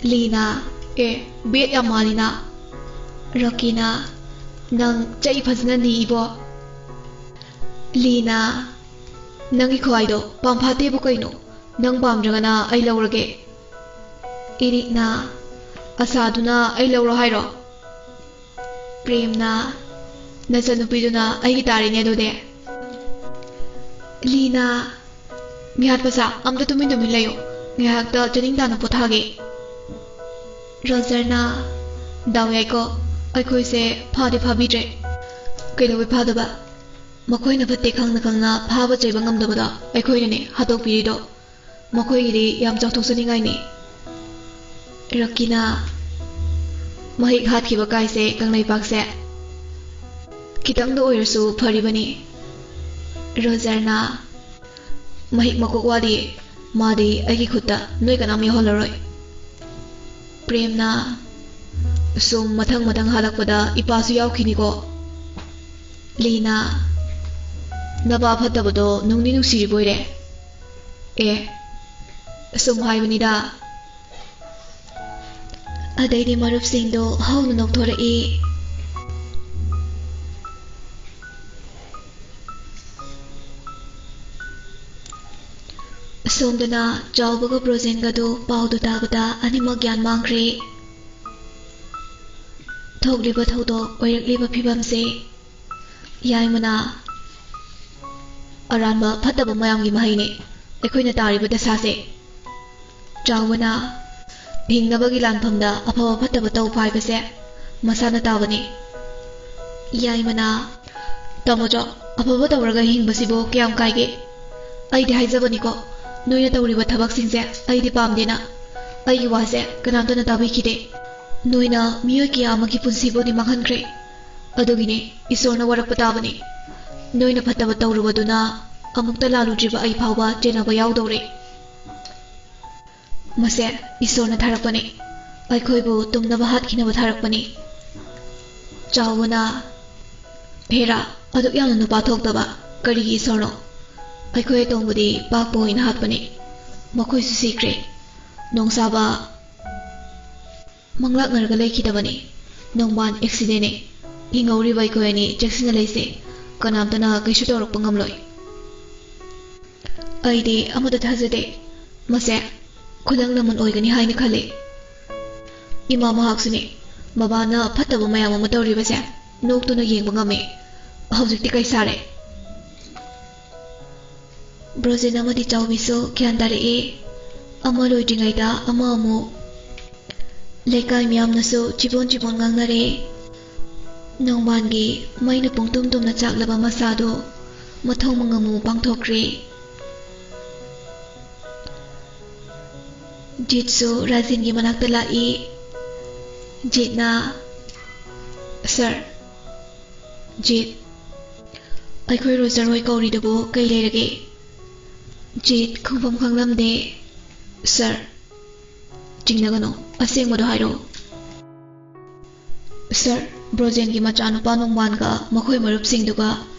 ꯂꯤꯅ, "ꯑꯦ, ꯕꯦꯠ ꯌꯥꯝ ꯃꯥꯜꯂꯤꯅ꯫" ꯔꯣꯀꯤꯅ, "ꯅꯪ ꯆꯩ ꯐꯖꯅ ꯅꯤꯏꯕꯣ꯫" ꯂꯤꯅ, "ꯅꯪꯒꯤ ꯈ꯭ꯋꯥꯏꯗꯣ ꯄꯥꯝꯐꯥꯠꯇꯦꯕꯨ ꯀꯩꯅꯣ? ꯅꯪ ꯄꯥꯝꯗ꯭ꯔꯒꯅ ꯑꯩ ꯂꯧꯔꯒꯦ꯫" ꯏꯔꯤꯛꯅ, "ꯑꯁꯥꯗꯨꯅ ꯑꯩ ꯂꯧꯔꯣ ꯍꯥꯏꯔꯣ?" ꯄ꯭ꯔꯦꯝꯅ, "ꯅꯆꯟꯅꯨꯄꯤꯗꯨꯅ ꯑꯩꯒꯤ ꯇꯥꯔꯦꯅꯦ ꯑꯗꯨꯗꯤ꯫" ꯂꯤꯅ, "ꯃꯤꯍꯥꯠ ꯃꯆꯥ, ꯑꯝꯇ ꯇꯨꯃꯤꯟ ꯇꯨꯃꯤꯟ ꯂꯩꯌꯨ꯫ ꯉꯥꯏꯍꯥꯛꯇ ꯆꯅꯤꯡ ꯇꯥꯅ ꯄꯣꯊꯥꯒꯦ꯫" ꯔꯣꯖꯔꯅ, "ꯗꯥꯎ ꯌꯥꯏꯀꯣ, ꯑꯩꯈꯣꯏꯁꯦ ꯐꯥꯗꯤ ꯐꯥꯕꯤꯗ꯭ꯔꯦ꯫" "ꯀꯩꯗꯧꯕꯩ ꯐꯥꯗꯕ? ꯃꯈꯣꯏꯅ ꯐꯠꯇꯦ ꯈꯪꯅ ꯈꯪꯅ ꯐꯥꯕ ꯆꯩꯕ ꯉꯝꯗꯕꯗꯣ ꯑꯩꯈꯣꯏꯅꯅꯦ ꯍꯥꯠꯇꯣꯛꯄꯤꯔꯤꯗꯣ꯫ ꯃꯈꯣꯏꯒꯤꯗꯤ ꯌꯥꯝ ꯆꯥꯎꯊꯣꯛꯆꯅꯤꯡꯉꯥꯏꯅꯤ꯫" ꯔꯣꯀꯤꯅ, "ꯃꯍꯤꯛ ꯍꯥꯠꯈꯤꯕ ꯀꯥꯏꯁꯦ ꯀꯪꯂꯩꯄꯥꯛꯁꯦ ꯈꯤꯇꯪꯗ ꯑꯣꯏꯔꯁꯨ ꯐꯔꯤꯕꯅꯤ꯫" ꯔꯣꯖꯔꯅ, "ꯃꯍꯤꯛ ꯃꯀꯣꯛ ꯋꯥꯗꯤꯌꯦ꯫ ꯃꯥꯗꯤ ꯑꯩꯒꯤ ꯈꯨꯠꯇ ꯅꯣꯏ ꯀꯅꯥꯝ ꯌꯥꯎꯍꯜꯂꯔꯣꯏ꯫" ꯄ꯭ꯔꯦꯝꯅ, "ꯁꯨꯝ ꯃꯊꯪ ꯃꯊꯪ ꯍꯥꯜꯂꯛꯄꯗ ꯏꯄꯥꯁꯨ ꯌꯥꯎꯈꯤꯅꯤꯀꯣ꯫" ꯂꯤꯅ, "ꯅꯄꯥ ꯐꯠꯇꯕꯗꯣ ꯅꯨꯡꯗꯤ ꯅꯨꯡꯁꯤꯔꯤꯕꯣꯏꯔꯦ꯫" "ꯑꯦ, ꯁꯨꯝ ꯍꯥꯏꯕꯅꯤꯗ꯫" ꯑꯗꯩꯗꯤ ꯃꯔꯨꯞꯁꯤꯡꯗꯣ ꯍꯧꯅ ꯅꯣꯛꯊꯣꯔꯛꯏ꯫ ꯁꯣꯝꯗꯅ ꯆꯥꯎꯕꯒ ꯕ꯭ꯔꯣꯖꯦꯟꯒꯗꯨ ꯄꯥꯎꯗꯨ ꯇꯥꯕꯗ ꯑꯅꯤꯃꯛ ꯒ꯭ꯌꯥꯟ ꯃꯥꯡꯈ꯭ꯔꯦ꯫ ꯊꯣꯛꯂꯤꯕ ꯊꯧꯗꯣꯛ, ꯑꯣꯏꯔꯛꯂꯤꯕ ꯐꯤꯕꯝꯁꯦ ꯌꯥꯏꯃꯅ ꯑꯔꯥꯟꯕ ꯐꯠꯇꯕ ꯃꯌꯥꯝꯒꯤ ꯃꯍꯩꯅꯤ꯫ ꯑꯩꯈꯣꯏꯅ ꯇꯥꯔꯤꯕ ꯗꯁꯥꯁꯦ ꯆꯥꯎꯕꯅ ꯍꯤꯡꯅꯕꯒꯤ ꯂꯥꯟꯐꯝꯗ ꯑꯐꯕ ꯐꯠꯇꯕ ꯇꯧꯕ ꯍꯥꯏꯕꯁꯦ ꯃꯁꯥꯅ ꯇꯥꯕꯅꯤ꯫ ꯌꯥꯏꯃꯅ, "ꯇꯥꯃꯣꯆꯧ, ꯑꯐꯕ ꯇꯧꯔꯒ ꯍꯤꯡꯕꯁꯤꯕꯨ ꯀꯌꯥꯝ ꯀꯥꯏꯒꯦ? ꯑꯩꯗꯤ ꯍꯥꯏꯖꯕꯅꯤꯀꯣ, ꯅꯣꯏꯅ ꯇꯧꯔꯤꯕ ꯊꯕꯛꯁꯤꯡꯁꯦ ꯑꯩꯗꯤ ꯄꯥꯝꯗꯦꯅ꯫ ꯑꯩꯒꯤ ꯋꯥꯁꯦ ꯀꯅꯥꯝꯇꯅ ꯇꯥꯕꯤꯈꯤꯗꯦ꯫ ꯅꯣꯏꯅ ꯃꯤꯑꯣꯏ ꯀꯌꯥ ꯑꯃꯒꯤ ꯄꯨꯟꯁꯤꯕꯨꯗꯤ ꯃꯥꯡꯍꯟꯈ꯭ꯔꯦ꯫ ꯑꯗꯨꯒꯤꯅꯦ ꯏꯁꯣꯔꯅ ꯋꯥꯔꯛꯄ ꯇꯥꯕꯅꯤ꯫ ꯅꯣꯏꯅ ꯐꯠꯇꯕ ꯇꯧꯔꯨꯕꯗꯨꯅ ꯑꯃꯨꯛꯇ ꯂꯥꯜꯂꯨꯗ꯭ꯔꯤꯕ ꯑꯩ ꯐꯥꯎꯕ ꯆꯦꯟꯅꯕ ꯌꯥꯎꯗꯧꯔꯦ꯫ ꯃꯁꯦ ꯏꯁꯣꯔꯅ ꯊꯥꯔꯛꯄꯅꯤ, ꯑꯩꯈꯣꯏꯕꯨ ꯇꯨꯝꯅꯕ ꯍꯥꯠꯈꯤꯅꯕ ꯊꯥꯔꯛꯄꯅꯤ꯫" ꯆꯥꯎꯕꯅ, "ꯍꯦꯔꯥ, ꯑꯗꯨꯛ ꯌꯥꯝꯅ ꯅꯨꯄꯥ ꯊꯣꯛꯇꯕ ꯀꯔꯤꯒꯤ ꯏꯁꯣꯔꯅꯣ? ꯑꯩꯈꯣꯏ ꯑꯇꯣꯝꯕꯗꯤ ꯄꯥꯛꯄ ꯑꯣꯏꯅ ꯍꯥꯠꯄꯅꯤ꯫ ꯃꯈꯣꯏꯁꯨ ꯁꯤꯈ꯭ꯔꯦ꯫ ꯅꯣꯡꯁꯥꯕ ꯃꯪꯂꯥꯛꯅꯔꯒ ꯂꯩꯈꯤꯗꯕꯅꯤ꯫ ꯅꯣꯡꯕꯥꯟ ꯑꯦꯛꯁꯤꯗꯦꯟꯅꯤ꯫ ꯍꯤꯡꯍꯧꯔꯤꯕ ꯑꯩꯈꯣꯏ ꯑꯅꯤ ꯆꯦꯛꯁꯤꯟꯅ ꯂꯩꯁꯦ꯫ ꯀꯅꯥꯝꯇꯅ ꯀꯩꯁꯨ ꯇꯧꯔꯛꯄ ꯉꯝꯂꯣꯏ꯫" ꯑꯩꯗꯤ ꯑꯃꯠꯇ ꯊꯥꯖꯗꯦ꯫ ꯃꯁꯦ ꯈꯨꯂꯪ ꯂꯃꯟ ꯑꯣꯏꯒꯅꯤ ꯍꯥꯏꯅ ꯈꯜꯂꯤ꯫ ꯏꯃꯥ ꯃꯍꯥꯛꯁꯨꯅꯤ꯫ ꯃꯕꯥꯅ ꯐꯠꯇꯕ ꯃꯌꯥꯝ ꯑꯃ ꯇꯧꯔꯤꯕꯁꯦ ꯅꯣꯛꯇꯨꯅ ꯌꯦꯡꯕ ꯉꯝꯃꯤ꯫ ꯍꯧꯖꯤꯛꯇꯤ ꯀꯩ ꯁꯥꯔꯦ? ꯕ꯭ꯔꯣꯖꯦꯟ ꯑꯃꯗꯤ ꯆꯥꯎꯕꯤꯁꯨ ꯒ꯭ꯌꯥꯟ ꯇꯥꯔꯛꯑꯦ꯫ ꯑꯃ ꯂꯣꯏꯗ꯭ꯔꯤꯉꯩꯗ ꯑꯃ ꯑꯃꯨꯛ꯫ ꯂꯩꯀꯥꯏ ꯃꯤꯌꯥꯝꯅꯁꯨ ꯆꯤꯕꯣꯟ ꯆꯤꯕꯣꯟ ꯉꯥꯡꯅꯔꯦ꯫ ꯅꯣꯡꯕꯥꯟꯒꯤ ꯃꯩꯅ ꯄꯨꯡꯇꯨꯝ ꯇꯨꯝꯅ ꯆꯥꯛꯂꯕ ꯃꯁꯥꯗꯨ ꯃꯊꯧ ꯃꯉꯝ ꯑꯃꯨꯛ ꯄꯥꯡꯊꯣꯛꯈ꯭ꯔꯦ꯫ ꯖꯤꯠꯁꯨ ꯔꯥꯖꯦꯟꯒꯤ ꯃꯅꯥꯛꯇ ꯂꯥꯛꯏ꯫ ꯖꯤꯠꯅ, "ꯁꯥꯔ꯫" ꯖꯤꯠ, "ꯑꯩꯈꯣꯏ ꯔꯣꯖꯔ ꯍꯣꯏ ꯀꯧꯔꯤꯗꯨꯕꯨ ꯀꯩ ꯂꯩꯔꯒꯦ?" ꯖꯤꯠ, ꯈꯪꯐꯝ ꯈꯪꯂꯝꯗꯦ꯫ "ꯁꯥꯔ꯫" "ꯆꯤꯡꯅꯒꯅꯨ, ꯑꯁꯦꯡꯕꯗꯣ ꯍꯥꯏꯔꯛꯑꯣ꯫" "ꯁꯥꯔ, ꯕ꯭ꯔꯣꯖꯦꯟꯒꯤ ꯃꯆꯥꯅꯨꯄꯥ ꯅꯣꯡꯕꯥꯟꯒ ꯃꯈꯣꯏ ꯃꯔꯨꯞꯁꯤꯡꯗꯨꯒ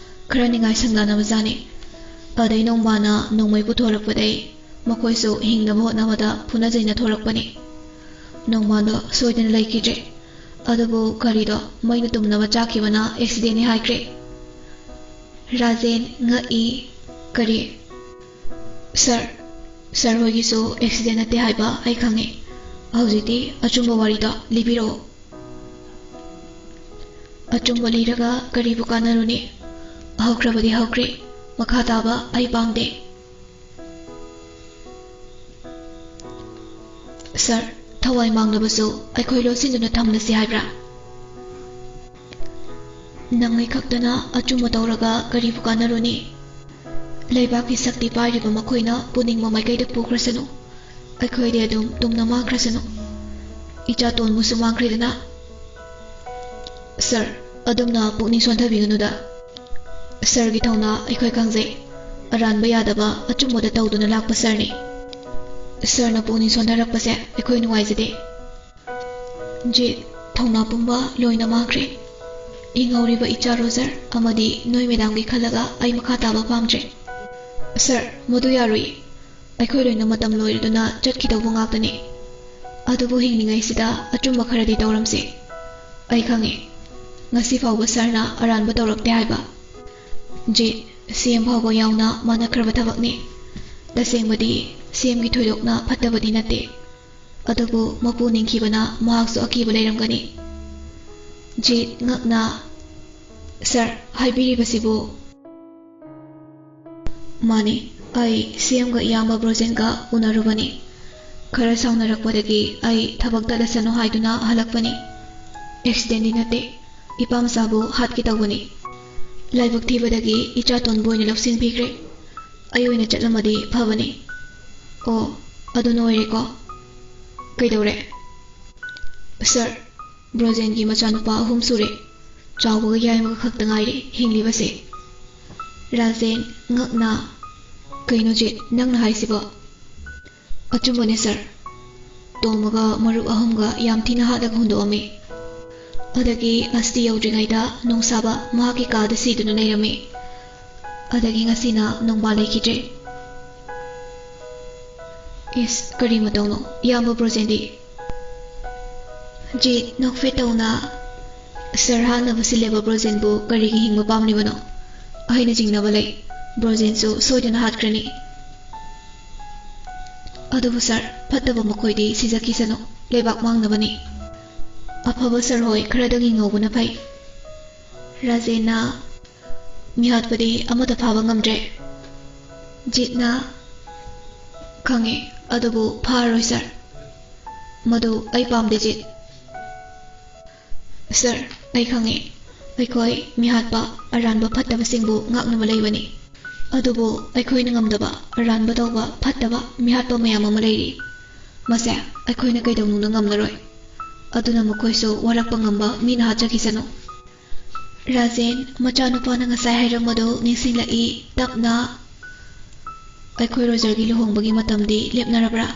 ꯈꯔ ꯅꯤꯡꯉꯥꯏ ꯁꯪꯂꯥꯟꯅꯕꯖꯥꯠꯅꯤ꯫ ꯑꯗꯩ ꯅꯣꯡꯕꯥꯟꯅ ꯅꯣꯡꯃꯩ ꯄꯨꯊꯣꯔꯛꯄꯗꯩ ꯃꯈꯣꯏꯁꯨ ꯍꯤꯡꯅꯕ ꯍꯣꯠꯅꯕꯗ ꯐꯨꯅ ꯆꯩꯅ ꯊꯣꯔꯛꯄꯅꯤ꯫ ꯅꯣꯡꯕꯥꯟꯗꯣ ꯁꯣꯏꯗꯅ ꯂꯩꯈꯤꯗ꯭ꯔꯦ꯫ ꯑꯗꯨꯕꯨ ꯒꯥꯔꯤꯗꯣ ꯃꯩꯅ ꯇꯨꯝꯅꯕ ꯆꯥꯛꯈꯤꯕꯅ ꯑꯦꯛꯁꯤꯗꯦꯟꯅꯤ ꯍꯥꯏꯈ꯭ꯔꯦ꯫" ꯔꯥꯖꯦꯟ ꯉꯛꯏ꯫ "ꯀꯔꯤ?" "ꯁꯥꯔ, ꯁꯥꯔ ꯍꯣꯏꯒꯤꯁꯨ ꯑꯦꯛꯁꯤꯗꯦꯟ ꯅꯠꯇꯦ ꯍꯥꯏꯕ ꯑꯩ ꯈꯪꯉꯤ꯫ ꯍꯧꯖꯤꯛꯇꯤ ꯑꯆꯨꯝꯕ ꯋꯥꯔꯤꯗꯣ ꯂꯤꯕꯤꯔꯛꯑꯣ꯫ ꯑꯆꯨꯝꯕ ꯂꯤꯔꯒ ꯀꯔꯤꯕꯨ ꯀꯥꯟꯅꯔꯨꯅꯤ? ꯍꯧꯈ꯭ꯔꯕꯗꯤ ꯍꯧꯈ꯭ꯔꯦ, ꯃꯈꯥ ꯇꯥꯕ ꯑꯩ ꯄꯥꯝꯗꯦ꯫ ꯁꯥꯔ, ꯊꯋꯥꯏ ꯃꯥꯡꯂꯕꯁꯨ ꯑꯩꯈꯣꯏ ꯂꯣꯠꯁꯤꯟꯗꯨꯅ ꯊꯝꯂꯁꯤ ꯍꯥꯏꯕ꯭ꯔꯥ? ꯅꯪ ꯑꯩ ꯈꯛꯇꯅ ꯑꯆꯨꯝꯕ ꯇꯧꯔꯒ ꯀꯔꯤꯕꯨ ꯀꯥꯟꯅꯔꯨꯅꯤ? ꯂꯩꯕꯥꯛꯀꯤ ꯁꯛꯇꯤ ꯄꯥꯏꯔꯤꯕ ꯃꯈꯣꯏꯅ ꯄꯨꯅꯤꯡꯕ ꯃꯥꯏꯀꯩꯗ ꯄꯨꯈ꯭ꯔꯁꯅꯨ, ꯑꯩꯈꯣꯏꯗꯤ ꯑꯗꯨꯝ ꯇꯨꯝꯅ ꯃꯥꯡꯈ꯭ꯔꯁꯅꯨ꯫ ꯏꯆꯥꯇꯣꯟꯕꯨꯁꯨ ꯃꯥꯡꯈ꯭ꯔꯦꯗꯅ꯫ ꯁꯥꯔ, ꯑꯗꯨꯝꯅ ꯄꯨꯛꯅꯤꯡ ꯁꯣꯟꯊꯕꯤꯒꯅꯨꯗ꯫ ꯁꯥꯔꯒꯤ ꯊꯧꯅꯥ ꯑꯩꯈꯣꯏ ꯈꯪꯖꯩ꯫ ꯑꯔꯥꯟꯕ ꯌꯥꯗꯕ, ꯑꯆꯨꯝꯕꯗ ꯇꯧꯗꯨꯅ ꯂꯥꯛꯄ ꯁꯥꯔꯅꯤ꯫ ꯁꯥꯔꯅ ꯄꯨꯛꯅꯤꯡ ꯁꯣꯟꯊꯔꯛꯄꯁꯦ ꯑꯩꯈꯣꯏ ꯅꯨꯡꯉꯥꯏꯖꯗꯦ꯫ ꯖꯤꯠ, ꯊꯧꯅꯥ ꯄꯨꯝꯕ ꯂꯣꯏꯅ ꯃꯥꯡꯈ꯭ꯔꯦ꯫ ꯍꯤꯡꯍꯧꯔꯤꯕ ꯏꯆꯥ ꯔꯣꯖꯔ ꯑꯃꯗꯤ ꯅꯣꯏ ꯃꯦꯗꯥꯝꯒꯤ ꯈꯜꯂꯒ ꯑꯩ ꯃꯈꯥ ꯇꯥꯕ ꯄꯥꯝꯗ꯭ꯔꯦ꯫ ꯁꯥꯔ, ꯃꯗꯨ ꯌꯥꯔꯣꯏ꯫ ꯑꯩꯈꯣꯏ ꯂꯣꯏꯅ ꯃꯇꯝ ꯂꯣꯏꯔꯗꯨꯅ ꯆꯠꯈꯤꯗꯧꯕ ꯉꯥꯛꯇꯅꯤ꯫ ꯑꯗꯨꯕꯨ ꯍꯤꯡꯂꯤꯉꯩꯁꯤꯗ ꯑꯆꯨꯝꯕ ꯈꯔꯗꯤ ꯇꯧꯔꯝꯁꯤ꯫ ꯑꯩ ꯈꯪꯉꯤ, ꯉꯁꯤ ꯐꯥꯎꯕ ꯁꯥꯔꯅ ꯑꯔꯥꯟꯕ ꯇꯧꯔꯛꯇꯦ ꯍꯥꯏꯕ꯫ ꯖꯤꯠ, ꯁꯤ ꯑꯦꯝ ꯐꯥꯎꯕ ꯌꯥꯎꯅ ꯃꯥꯟꯅꯈ꯭ꯔꯕ ꯊꯕꯛꯅꯤ꯫ ꯇꯁꯦꯡꯕꯗꯤ ꯁꯤ ꯑꯦꯝꯒꯤ ꯊꯣꯏꯗꯣꯛꯅ ꯐꯠꯇꯕꯗꯤ ꯅꯠꯇꯦ꯫ ꯑꯗꯨꯕꯨ ꯃꯄꯨ ꯅꯤꯡꯈꯤꯕꯅ ꯃꯍꯥꯛꯁꯨ ꯑꯀꯤꯕ ꯂꯩꯔꯝꯒꯅꯤ꯫ ꯖꯤꯠ, ꯉꯛꯅ, "ꯁꯥꯔ, ꯍꯥꯏꯕꯤꯔꯤꯕꯁꯤꯕꯨ?" "ꯃꯥꯅꯤ, ꯑꯩ ꯁꯤ ꯑꯦꯝꯒ ꯏꯌꯥꯝꯕ ꯕ꯭ꯔꯣꯖꯦꯟꯒ ꯎꯅꯔꯨꯕꯅꯤ꯫ ꯈꯔ ꯁꯥꯎꯅꯔꯛꯄꯗꯒꯤ ꯑꯩ ꯊꯕꯛ ꯇꯠꯂꯁꯅꯨ ꯍꯥꯏꯗꯨꯅ ꯍꯜꯂꯛꯄꯅꯤ꯫ ꯑꯦꯛꯁꯤꯗꯦꯟꯗꯤ ꯅꯠꯇꯦ, ꯏꯄꯥꯝꯆꯥꯕꯨ ꯍꯥꯠꯀꯦ ꯇꯧꯕꯅꯤ꯫ ꯂꯥꯏꯕꯛ ꯊꯤꯕꯗꯒꯤ ꯏꯆꯥꯇꯣꯟꯕꯨ ꯑꯣꯏꯅ ꯂꯧꯁꯤꯟꯕꯤꯈ꯭ꯔꯦ꯫ ꯑꯩ ꯑꯣꯏꯅ ꯆꯠꯂꯝꯃꯗꯤ ꯐꯕꯅꯤ꯫ ꯑꯣ, ꯑꯗꯨꯅ ꯑꯣꯏꯔꯦꯀꯣ? ꯀꯩꯗꯧꯔꯦ?" "ꯁꯥꯔ, ꯕ꯭ꯔꯣꯖꯦꯟꯒꯤ ꯃꯆꯥꯅꯨꯄꯥ ꯑꯍꯨꯝ ꯁꯨꯔꯦ꯫ ꯆꯥꯎꯕꯒ ꯌꯥꯏꯃꯒ ꯈꯛꯇ ꯉꯥꯏꯔꯦ ꯍꯤꯡꯂꯤꯕꯁꯦ꯫" ꯔꯥꯖꯦꯟ, ꯉꯛꯅ, "ꯀꯩꯅꯣ ꯖꯤꯠ, ꯅꯪꯅ ꯍꯥꯏꯁꯤꯕꯣ?" "ꯑꯆꯨꯝꯕꯅꯦ ꯁꯥꯔ꯫ ꯇꯣꯝꯕꯒ ꯃꯔꯨꯞ ꯑꯍꯨꯝꯒ ꯌꯥꯝ ꯊꯤꯅ ꯍꯥꯠꯂꯒ ꯍꯨꯟꯗꯣꯛꯑꯝꯃꯤ꯫ ꯑꯗꯒꯤ ꯑꯁꯇꯤ ꯌꯧꯗ꯭ꯔꯤꯉꯩꯗ ꯅꯣꯡꯁꯥꯕ ꯃꯍꯥꯛꯀꯤ ꯀꯥꯗ ꯁꯤꯗꯨꯅ ꯂꯩꯔꯝꯃꯤ꯫ ꯑꯗꯒꯤ ꯉꯁꯤꯅ ꯅꯣꯡꯕꯥꯜ ꯂꯩꯈꯤꯗ꯭ꯔꯦ꯫" "ꯏꯁ, ꯀꯔꯤ ꯃꯇꯧꯅꯣ? ꯏꯌꯥꯝꯕ ꯕ꯭ꯔꯣꯖꯦꯟꯗꯤ?" ꯖꯤꯠ, ꯅꯣꯛꯐꯦꯠ ꯇꯧꯅ, "ꯁꯥꯔ ꯍꯥꯠꯅꯕ ꯁꯤꯜꯂꯦꯕ ꯕ꯭ꯔꯣꯖꯦꯟꯕꯨ ꯀꯔꯤꯒꯤ ꯍꯤꯡꯕ ꯄꯥꯝꯂꯤꯕꯅꯣ? ꯑꯩꯅ ꯆꯤꯡꯅꯕ ꯂꯩ꯫ ꯕ꯭ꯔꯣꯖꯦꯟꯁꯨ ꯁꯣꯏꯗꯅ ꯍꯥꯠꯈ꯭ꯔꯅꯤ꯫" ꯑꯗꯨꯕꯨ ꯁꯥꯔ, ꯐꯠꯇꯕ ꯃꯈꯣꯏꯗꯤ ꯁꯤꯖꯈꯤꯁꯅꯨ, ꯂꯩꯕꯥꯛ ꯃꯥꯡꯅꯕꯅꯤ꯫ ꯑꯐꯕ ꯁꯥꯔ ꯍꯣꯏ ꯈꯔꯗꯪ ꯌꯦꯡꯍꯧꯕꯅ ꯐꯩ꯫ ꯔꯥꯖꯦꯟꯅ ꯃꯤꯍꯥꯠꯄꯗꯤ ꯑꯃꯠꯇ ꯐꯥꯕ ꯉꯝꯗ꯭ꯔꯦ꯫ ꯖꯤꯠꯅ, "ꯈꯪꯉꯦ, ꯑꯗꯨꯕꯨ ꯐꯥꯔꯔꯣꯏ ꯁꯥꯔ꯫ ꯃꯗꯨ ꯑꯩ ꯄꯥꯝꯗꯦ ꯖꯤꯠ"꯫ "ꯁꯥꯔ, ꯑꯩ ꯈꯪꯉꯦ꯫ ꯑꯩꯈꯣꯏ ꯃꯤꯍꯥꯠꯄ ꯑꯔꯥꯟꯕ ꯐꯠꯇꯕꯁꯤꯡꯕꯨ ꯉꯥꯛꯅꯕ ꯂꯩꯕꯅꯤ꯫ ꯑꯗꯨꯕꯨ ꯑꯩꯈꯣꯏꯅ ꯉꯝꯗꯕ ꯑꯔꯥꯟꯕ ꯇꯧꯕ ꯐꯠꯇꯕ ꯃꯤꯍꯥꯠꯄ ꯃꯌꯥꯝ ꯑꯃ ꯂꯩꯔꯤ꯫ ꯃꯁꯦ ꯑꯩꯈꯣꯏꯅ ꯀꯩꯗꯧꯅꯨꯡꯗ ꯉꯝꯂꯔꯣꯏ꯫ ꯑꯗꯨꯅ ꯃꯈꯣꯏꯁꯨ ꯋꯥꯔꯛꯄ ꯉꯝꯕ ꯃꯤꯅ ꯍꯥꯠꯆꯈꯤꯁꯅꯨ"꯫ ꯔꯥꯖꯦꯟ, ꯃꯆꯥꯅꯨꯄꯥꯅ ꯉꯁꯥꯏ ꯍꯥꯏꯔꯝꯕꯗꯨ ꯅꯤꯡꯁꯤꯡꯂꯛꯏ꯫ ꯇꯞꯅ, "ꯑꯩꯈꯣꯏ ꯔꯣꯖꯔꯒꯤ ꯂꯨꯍꯣꯡꯕꯒꯤ ꯃꯇꯝꯗꯤ ꯂꯦꯞꯅꯔꯕ꯭ꯔꯥ?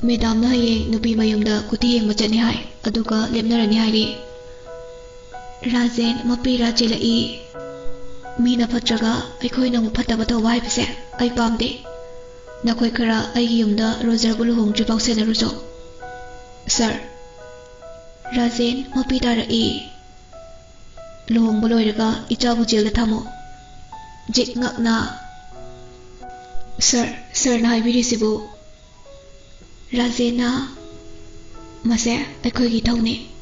ꯃꯦꯗꯥꯝꯅ ꯍꯌꯦꯡ ꯅꯨꯄꯤ ꯃꯌꯨꯝꯗ ꯀꯨꯊꯤ ꯌꯦꯡꯕ ꯆꯠꯅꯤ ꯍꯥꯏ, ꯑꯗꯨꯒ ꯂꯦꯞꯅꯔꯅꯤ ꯍꯥꯏꯔꯤ"꯫ ꯔꯥꯖꯦꯟ ꯃꯄꯤ ꯏꯔꯥ ꯆꯦꯜꯂꯛꯏ꯫ "ꯃꯤꯅ ꯐꯠꯇ꯭ꯔꯒ ꯑꯩꯈꯣꯏꯅ ꯑꯃꯨꯛ ꯐꯠꯇꯕ ꯇꯧꯕ ꯍꯥꯏꯕꯁꯦ ꯑꯩ ꯄꯥꯝꯗꯦ꯫ ꯅꯈꯣꯏ ꯈꯔ ꯑꯩꯒꯤ ꯌꯨꯝꯗ ꯔꯣꯖꯔꯕꯨ ꯂꯨꯍꯣꯡꯗ꯭ꯔꯤꯐꯥꯎ ꯁꯦꯟꯅꯔꯨꯆꯣ"꯫ "ꯁꯥꯔ"꯫ ꯔꯥꯖꯦꯟ ꯃꯄꯤ ꯇꯥꯔꯛꯏ꯫ "ꯂꯨꯍꯣꯡꯕ ꯂꯣꯏꯔꯒ ꯏꯆꯥꯕꯨ ꯖꯦꯜꯗ ꯊꯝꯃꯨ"꯫ ꯖꯤꯠ ꯉꯛꯅ, "ꯁꯥꯔ, ꯁꯥꯔꯅ ꯍꯥꯏꯕꯤꯔꯤꯁꯤꯕꯨ"꯫ ꯔꯥꯖꯦꯟꯅ, "ꯃꯁꯦ ꯑꯩꯈꯣꯏꯒꯤ ꯏꯊꯧꯅꯤ"꯫